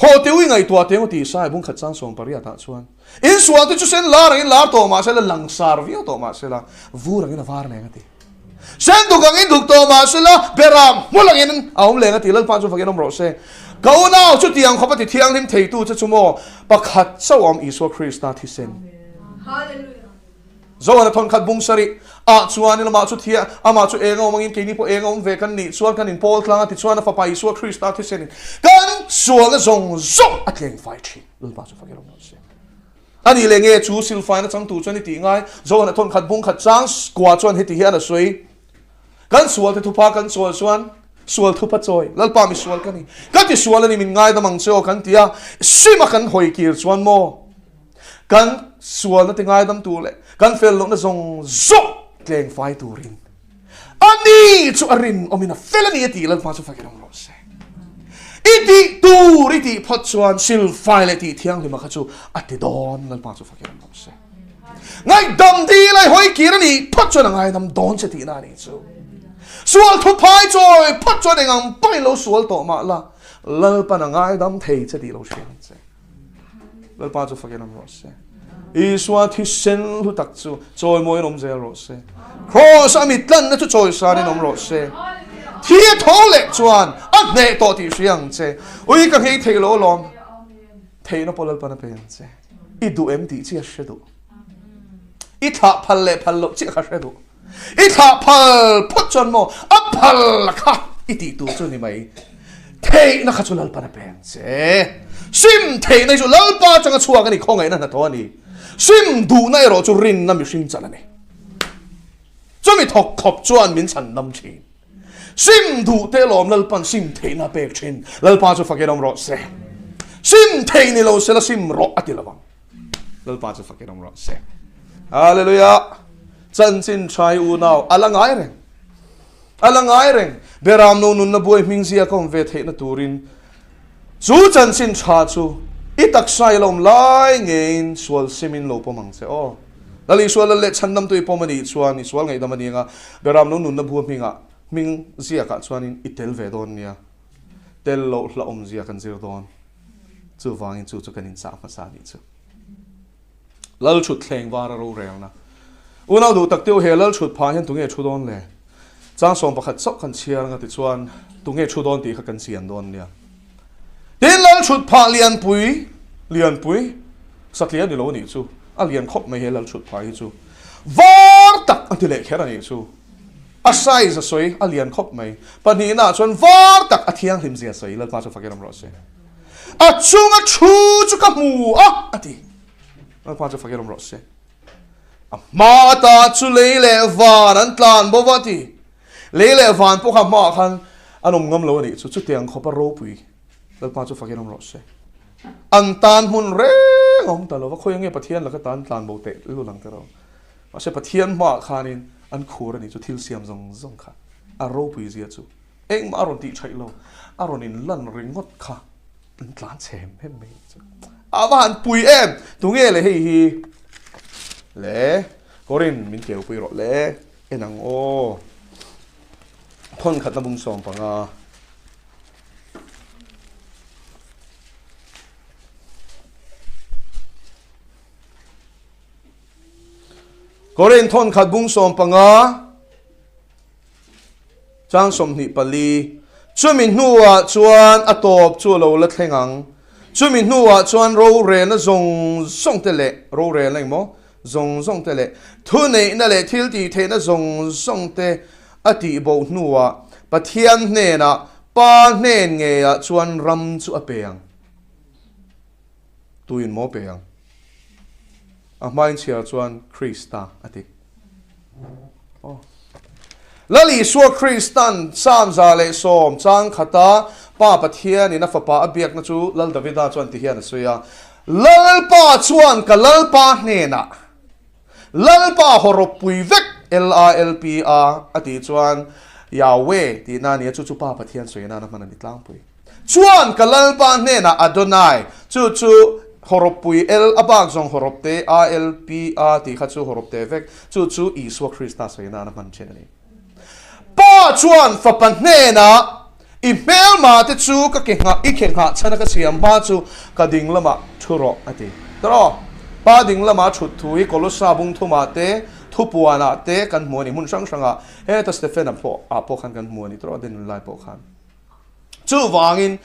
Haw teu i ngaihtuah teng aw ti Isaiah bung khat chang 18 ah chuan in sual te chu sen lar angin lar tawh mah sela langsar viau tawh mah sela vur angin a var leng a ti. Sen duk angin duk tawh mah sela beram hmul angin a awm leng a ti. Lalpa chu fakin awm rawh se. Ka unau chutiang khawpa ti thianghlim theitu che chu maw pakhat chauh a awm Isua Krista thisen. Hallelujah. Zohana thawnkhat bung sarih ah chuan in amah chu thia, amah chu eng a awm angin keini pawh eng a awm ve kan nih chuan kan inpawl tlang a tichuan a fapa Isua Krista thisen in kan sualna zawng zawng a tleng fai thin. Lalpa chu fakir awm lo se. A nih leh nge chu silfaina changtu chuan i tih ngai? Zohana thawnkhat bung khat chang kua chuan heti hian a sawi, Kan sual te thupa kan chawi chuan sual thupa chawi, Lalpa mi sual ka ni, ka ti sual a ni min ngaidam ang che aw kan ti a, sim a kan hawi kir chuan maw? Kan sualna te ngaidam tur leh kan fel lohna zawng zawng tleng fai turin a ni chu a rinawmin a fel a ni a tih Lalpa chu fakin awm rawh se. I tih tur i tih phawt chuan silfai leh tih thianghlima kha chu a ti dawn Lalpa chu fakin awm rawh se. Ngaihdam dil a i hawi kir a nih phawt chuan a ngaidam dawn che tihna a nih chu. Sual thuphai chawi phawt chuan engang pawhin lo sual tawh mah la Lalpan a ngaidam thei che tih lo hria ang che. Lalpa chu fakin awm rawh se. Isua thisen hlu tak chu chawimawiin awm zel rawh se. Kraws a mit tlanna chu chawisanin awm rawh se. Thi a tho leh chuan a hneh tawh tih hria ang che. Ui ka nghei theih lo alawm. Theihna pawh Lalpan a pe ang che. I duh em tih chi a hre duh. I thlah phal leh phal loh chiah kha hre duh. I thlah phal phawt chuan maw a phal kha i tih tur chu ni mai. Theihna kha chu Lalpan a peng che. Sim theihna hi chu Lalpa atanga chhuak a ni, khawngaihna hnathawh a ni. Sim duhna erawh chu rinna mihring chan a ni. Chumi thawk khawp chuan min chhan dam thin. Sim duh te lawm Lalpan sim theihna a pek thin. Lalpa chu fakin awm rawh se. Sim theih ni lo sela sim rawh a ti lovang. Lalpa chu fakin awm rawh se. Hallelujah. Chanchin tha hi unau a la ngai reng. A la ngai reng. Beram no nunna buai hming zia ka awm ve theihna turin chu chanchin tha chu i taksa i la awm lai ngeiin sual simin lo pawm ang che aw. Lal Isua lal leh chhandamtu i pawm a nih chuan i sual ngaihdam a ni anga Beram no nunna bua hmingah hming ziakah chuanin i tel ve dawn nia. Tel loh hlauhawm zia kan zir dawn. Chuvangin chu chu kan inchah hmasa a nih chu. Lal thut thleng var a rorelna. Unau duh tak teuh he lal thut phah hian tunge thu dawn le? Chang 11 chauh kan chhiar anga tichuan tunge thu dawn tih kha kan chian dawn nia. Tin lal thut phah lianpui, lianpui, satliah ni lo a nih chu, a lian khawp mai he lal thut phah hi chu. Var tak a ti leh kher a nih chu. A size a sawi a lian khawp mai. Pahnihna ah chuan var tak a thianghlim zia sawi Lalpa chu fakin awm rawh se. A chunga thu chu ka hmu a a ti. Lalpa chu fakin awm rawh se. A hma ata chu lei leh van an tlan bo va a ti. Lei leh van pawh kha hmaah khan an awm ngam lo a nih chu. Chutiang khawpa ropui Lalpa chu fakin awm rawh se. An tan hmun reng a awm ta lo va, khawi ange Pathian laka tan tlan bo teh lul ang tiraw. Mahse Pathian hmaah khanin an khur a nih chu thil siam zawng zawng kha a ropui zia chu engmah a rawn tih theih lo, a rawn in lan ringawt kha an tlan chhe hem hem mai chu. A va han pui em! Tunge le hei hi le Korin min keu pui rawh le en ang aw. Thawn khatna bung 15. Korin thawn khat bung 15 chang 24 chumi hnuah chuan a tawp chu a lo la thleng ang. Chumi hnuah chuan rorelna zawng zawng te leh rorelna engmaw zawng zawng te leh thuneihna leh thil tih theihna zawng zawng te a tihbo hnuah Pathian hnenah Pa hnen ngeiah chuan ram chu a pe ang. Tuin maw pe ang? A hmain chhiar chuan Krista a ti. Aw. Lal Isua Kristan Psalm 110 chang khata Pa Pathianin a fapa a biakna chu Lal Davida chuan ti hian a sawi a, Lalpa chuan ka Lalpa hnenah, Lalpa hawrawppui vek, L-A-L-P-A, a tih chuan Yahweh tihna a ni a, chu chu Pa Pathian sawi nana hman a ni tlangpui. Chuan ka Lalpa hnenah Adonai, chu chu hawrawppui L a bak zawng hawrawp te A L P A tih kha chu hawrawp te vek, chu chu Isua Krista sawi nana hman thin a ni. Pa chuan fapa hnenah, I hmelma te chu ka ke nghah, i ke nghah chhana ka siam hma chu ka ding lamah thu rawh, a ti. Tawh, Pa ding lama thut thu hi Kolossa bung thumah te, thupuanah te kan hmu a ni. Hmun hrang hrangah heta Stephen-a pawh ah pawh khan kan hmu a ni tawh, a dinun lai pawh khan. Chuvangin,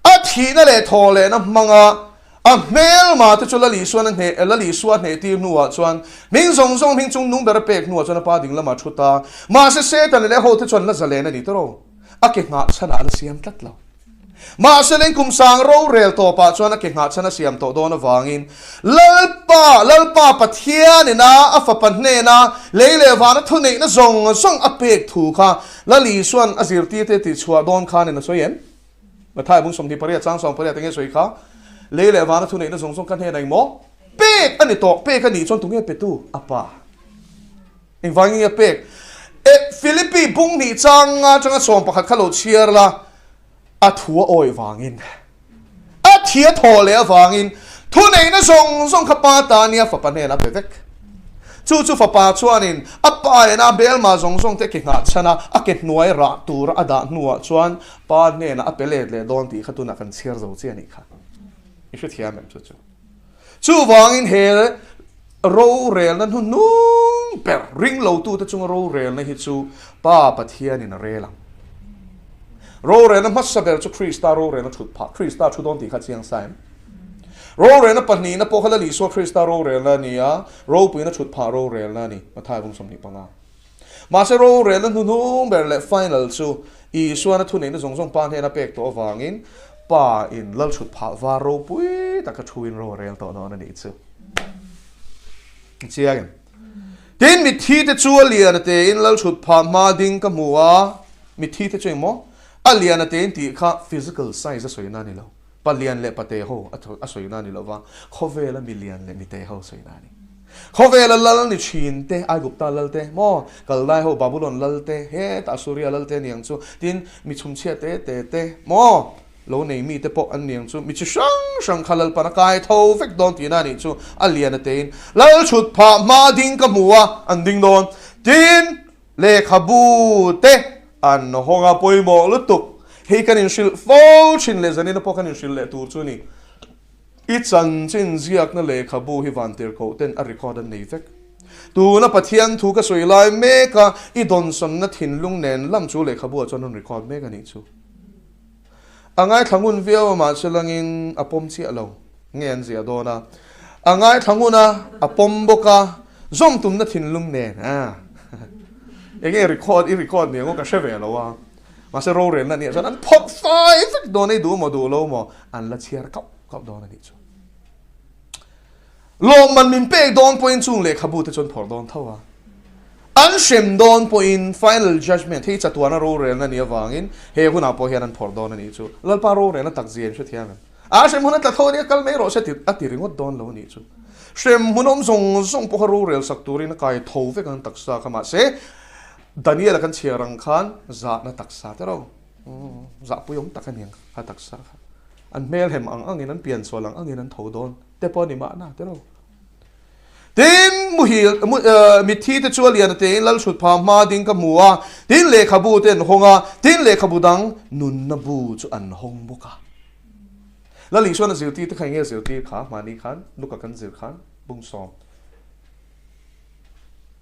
a thihna leh thawhlehna hmanga a hmelma te chu Lal Isuan a hneh, Lal Isua a hnehtir hnuah chuan hming zawng zawng hming chung nung ber a pek hnuah chuan a pa ding lamah a thu ta. Mahse, Satan leh ho te chuan la zalen a ni tawh. A ke nghah chhanah a la siam tlat lo. Mahse, leng kum sang rorel tawpah chuan a ke nghah chhan a siam tawh dawn avangin Lalpa, Lalpa Pathianina a fapa hnena lei leh vana thuneihna zawng zawng a pek thu kha Lal Isuan a zirtirte tihchhuah dawn khanin a sawi em? Matthai bung 28 chang 18 enge sawi kha? Lei leh vana thuneihna zawng zawng ka hnenah engmaw? Pek a ni tawh, pek a nih chuan tunge petu? A pa. Engvangin nge pek? E, Philippi bung hnih chang atanga 11 kha lo chhiar la, a thu a awi vangin, a thi a thawh leh avangin thuneihna zawng zawng kha pa ta nia fapa hnenah a pe vek. Chu chu fapa chuanin a pa ena hmelma zawng zawng te ke nghah chhan a, a ke hnuai rah tura a dah hnuah chuan pa hnenah a pe let leh dawn tih kha tunah kan chhiar zo chiah a nih kha. I hrethiam em chu chu? Chuvangin he rorelna hnuhnung ber ringlotute chunga rorelna hi chu Pa Pathianin a rel ang. Rorelna hmasa ber chu Krista rorelna thut phah, Krista thu dawn tih kha chiang sa em? Rorelna pahnihna pawh kha Lal Isua Krista rorelna a ni a, ropuina thut phah rorelna a ni, Matthai vung 25. Mahse rorelna hnuhnung ber leh final chu Isuana thuneihna zawng zawng Pa hnena pek tawh avangin Pa in Lal thut phah var ropui taka thu in ro a rel tawh dawn a nih chu. Chiang em? Tin, mitthi te chu a lian a tein Lal thut phah hma ding ka hmu a, mitthi te chu engmaw? A lian a tein tih kha physical size a sawi na a ni lo. Palian leh pate ho a sawi na a ni lo va, khawvela milian leh mite ho sawi na a ni. Khawvela lal ni thin te, Aigupta lal te, maw, Kaldai ho, Babulon lal te, hetah Asuria lal te a ni ang chu, tin, mi chhumchhia te te te, maw, lo nei mi te pawh an ni ang chu, mi chi hrang hrang kha Lalpan a kai tho vek dawn tihna a nih chu, a lian a tein lal chhut phah hma ding ka hmu a, an ding dawn, tin, Lehkhabu te an hawng a pawimawh lutuk. Hei kan inhrilh fo thin leh zanina pawh kan inhrilh leh tur chu a ni. I chanchin ziakna lehkhabu hi vantirhkoh ten a record an nei vek. Tuna Pathian thu ka sawi lai mek a, i dawnsawnna thinlung nen lam chu lehkhabu ah chuan rawn record mek a nih chu. A ngaithla ngun viau a mahse langin a pawm chiah lo nge an ziah dawn a. A ngaithla ngun a, a pawm bawk a, zawm tumna thinlung nen a. Enge record i record ni ang aw ka hre ve lo a. Mahse rorelna nia chuan an phawrh fai vek dawn ei duh maw duh lo maw an la chhiar kauh kauh dawn a nih chu. Lawmman min pek dawn pawhin chung lehkhabu te chuan phawrh dawn tho a. An hrem dawn pawhin final judgement hei chatuana rorelna nih avangin he hunah pawh hian an phawrh dawn a nih chu. Lalpa rorelna tak zia in hrethiam em? A hrem hun a tla tho a nia kal mai rawh se a ti ringawt dawn lo a nih chu. Hrem hun awm zawng zawng pawh kha rorel sak turin a kai tho vek ang taksa kha mahse Daniel-a kan chhiar ang khan zahna taksa te ro zahpui awm tak a ni ang kha taksa kha. An hmelhem ang angin an piansual ang angin an tho dawn. Te pawh a ni mahna te lo. Tin, muhil, mitthi te chu a lian a tein lal hrut pha hma ding ka hmu a, tin lehkhabu te an hawng a, tin lehkhabu dang nunna bu chu an hawng bawk a. Lal Isuan a zirtir te kha enge a zirtir kha hmani khan Luka kan zir khan bung sawm.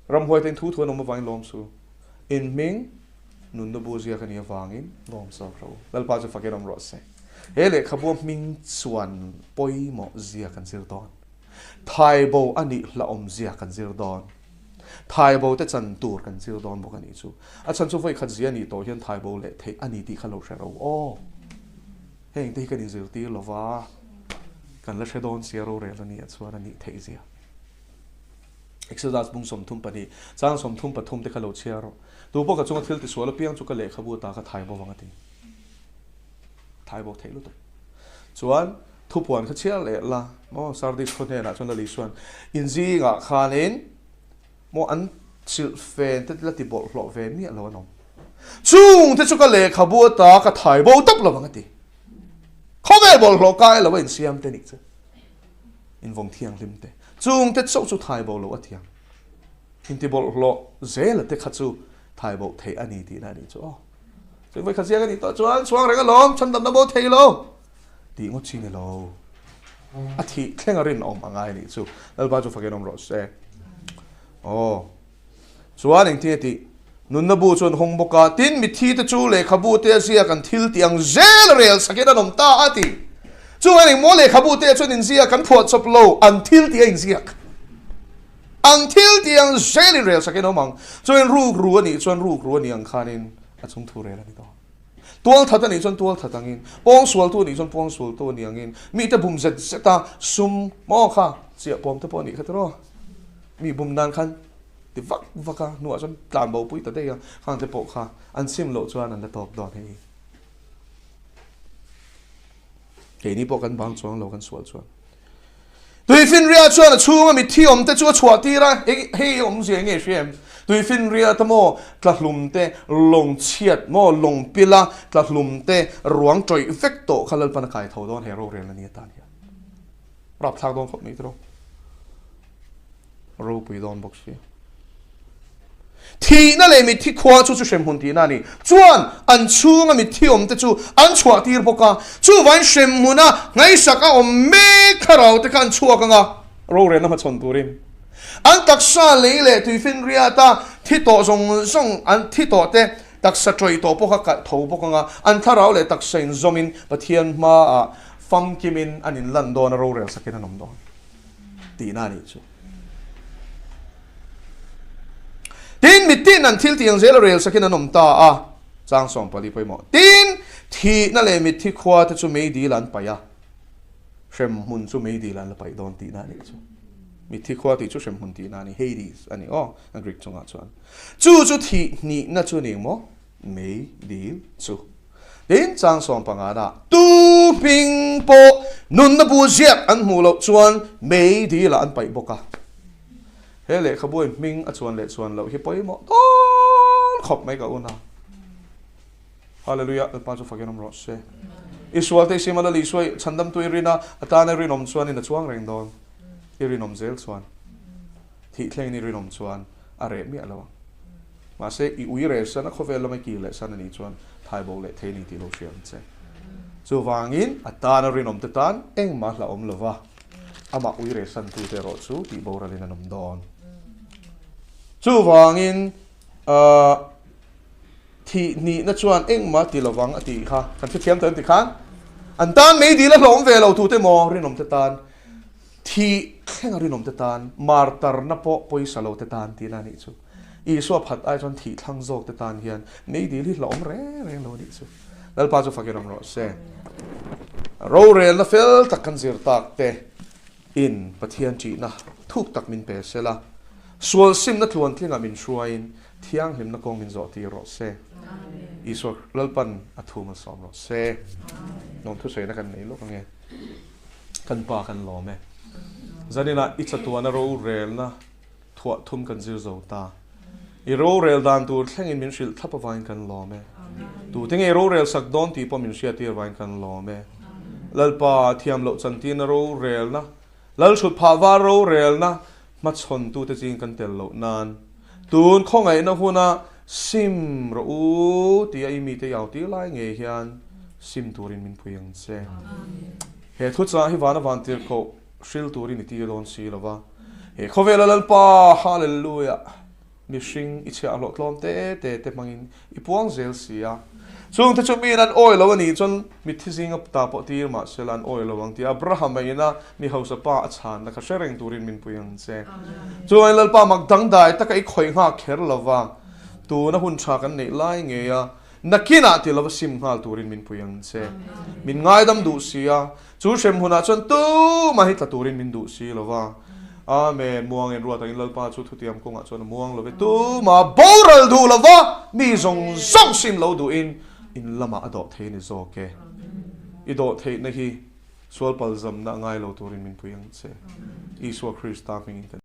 Ramhuai te in thu thu an awm avangin lawm su. In hming Nunna bu ziak a nih avangin lawm zawk rawh u. Lalpa chu fakin awm rawh se. He lehkhabua hming chuan pawimawh zia kan zir dawn. Thaibo a nih hlauhawm zia kan zir dawn. Thaibo te chan tur kan zir dawn bawk a nih chu. A chhan chu vawikhat zia nih tawh hian thaibo leh theih a ni tih kha lo hre ro aw. Heng te hi kan inzirtir lova kan la hre dawn sia rorel a nih ah chuan a nih theih zia. Exodus bung 32, chang 33 te kha lo chhiar rawh. Tu pawh ka chunga thil tisual apiang chu ka lehkhabu ata ka thai bo vang a ti. Thai bo theih lutuk. Chuan thupuan kha chhiar leh la maw Sardis khaw hnenah chuan Lali chuan inzingah khanin maw an chilh fen te la ti bawlhhlawh ve miah lo an awm. Chung te chu ka lehkhabu ata ka thai bo tawp lo vang a ti. Khawvel bawlhhlawh kai lo a insiam te nih chu. Invawng thianghlim te. Chung te chauh chu thai bo lo a thiang. Inti bawlhhlawh zela te kha chu thai bo theih a ni tihna a nih chu aw. Chung vawikhat ziak a nih tawh chuan chhuang reng alawm, chhandamna bo thei lo tih ngawt chi ni lo. A thih thleng a rinawm a ngai a nih chu. Lalpa chu fakin awm rawh se. Aw. Chuan engtin a tih? Nunna bu chu an hawng bawk a, tin mitthi te chu lehkhabu te a ziak an thil tih ang zel a rel sakin an awm ta a ti. Chuan engmaw lehkhabu te chuan inziak an phuah chawp lo, an thil tih a inziak. An thil tih ang zelin rel sakin a awm ang. Chuan rukru a nih chuan rukru a nih ang khanin a chung thu rel a ni dawn. Tualthat a nih chuan tualthat angin, pawngsualtu a nih chuan pawngsualtu a nih angin, mite bum zet zet a sum maw kha chiah pawm te pawh a nih kha tiraw? Mi bum nan khan ti vak vak a, hnuah chuan tlan bo pui ta daih a, khang te pawh kha an sim loh chuan an la tawk dawn hei. Keini pawh kan bang chuang lo kan sual chuan. Tuifinria chuan a chhunga mitthi awm te chu a chhuah tir a, hei awmzia nge hria em? Tuifinria te maw tlahlum te, lawng chhiat maw lawng pila tlahlum te ruang tawih vek tawh kha Lalpan a kai tho dawn he rorel a ni atan hian. Rapthlak dawn khawp mai tiraw. Ropui dawn bawk si. Thihna leh mitthi khua chu chu hremhmun tihna a ni. Chuan an chhunga mitthi awmte chu an chhuah tir bawk a. Chuvain hremhmuna ngaihsak a awm mek thlarau te kha an chhuak ang a, rorelna hmachhawn turin. An taksa lei leh tuifinriata thi tawh zawng zawng an thi tawh te taksa tawih tawh pawh kha kalh tho bawk ang a, an thlarau leh taksa inzawmin Pathian hmaah famkimin an inlan dawn a, rorel sakin an awm dawn tihna a nih chu. Tin, mitin an thil tih ang zel a rel sakin an awm ta a, chang 14 pawimawh. Tin, thihna leh mitthi khua te chu meidil an paih a, hremhmun chu meidil an la paih dawn tihna a nih chu. Mitthi khua tih chu hremhmun tihna a ni, Hades a ni aw, a Greek chungah chuan. Chu chu thih hnihna chu ni maw? Meidil chu. Tin, chang 15 na tu hming pawh nunna bu ziak an hmuh loh chuan meidilah an paih bawk a. He lehkhabuai hming a chuan leh chuan loh hi pawimawh dawn khawp mai ka un a. Hallelujah, Lalpa chu fakin awm rawh se. I sual te i sim a, Lal Isua i chhandamtu i rin a, a tana i rinawm chuan in a chuang reng dawn. I rinawm zel chuan, thih thlengin i rinawm chuan a reh miah lo ang. Mahse, i ui reh san a, khawvel lama i kir leh san a nih chuan thaibo leh thei a ni tih lo hria ang che. Chuvangin, a tana rinawmte tan engmah hla awm lova, amah ui reh santute erawh chu tih boralin an awm dawn. Chuvangin, thih hnihna chuan engmah ti lovang a tih kha kan hrethiam tawh em ti khan? An tan meidil a hlawm ve lo tute maw rinawmte tan? Thih thleng a rinawm te tan, martarna pawh pawisa lo te tan tihna a nih chu. Isua phat ai chuan thih thlang zawk te tan hian meidil hi hlauhawm reng reng lo a nih chu. Lalpa chu fakin awm rawh se. Rorelna fel tak kan zir tak te in Pathian ṭihna thuk tak min pe se la, sual simna tluan tlingah min hruaiin thianghlimna kawng min zawh tir rawh se. Isua Lalpan a thu malsawm rawh se. Nuam thusawiina kan nei lawk ange. Kan pa kan lawm e. Zaninah i chatuana rorelna thuah thum kan zir zo ta. I rorel dan tur thlengin min hrilh thlap avangin kan lawm e. Tute nge rorel sak dawn tih pawh min hriattir avangin kan lawm e. Lalpa thiam loh chantirna rorelna, Lalhrut phah var rorelna hmachhawntute zing kan tel loh nan, tun khawngaihna huna sim rawh u tia i mite i au tir lai ngei hian sim turin min pui ang che. He thuchah hi vana van tirhkoh hril turin i tir dawn si lo va. He khawvela Lalpa, Hallelujah! Mihring i chhiah hlawh tlawm te te te hmangin i puang zel si a. Chungte chu miin an awi lo a nih chuan mitthi zinga ta pawh tir mah sela an awi lo ang tih Abraham a ina mi hausa pa a chhanna kha hre reng turin min pui ang che. Chuan Lalpa mak dangdai taka i khawih nghak kher lo va, tuna hun tha kan neih lai ngei a, nakinah ti lova sim nghal turin min pui ang che. Min ngaidam duh si a, Chu hrem hunah chuan tumah hi tla turin min duh si lo va. Amen. Muang en ruat angin Lalpa chu thutiam kawngah chuan a muang lo ve. Tumah boral duh lo va, mi zawng zawng sim lo duhin in lamah a dawh thei a ni zawk e. I dawh theihna hi sual palzamna a ngai lo turin min pui ang che. Isua Krista hmingin kan.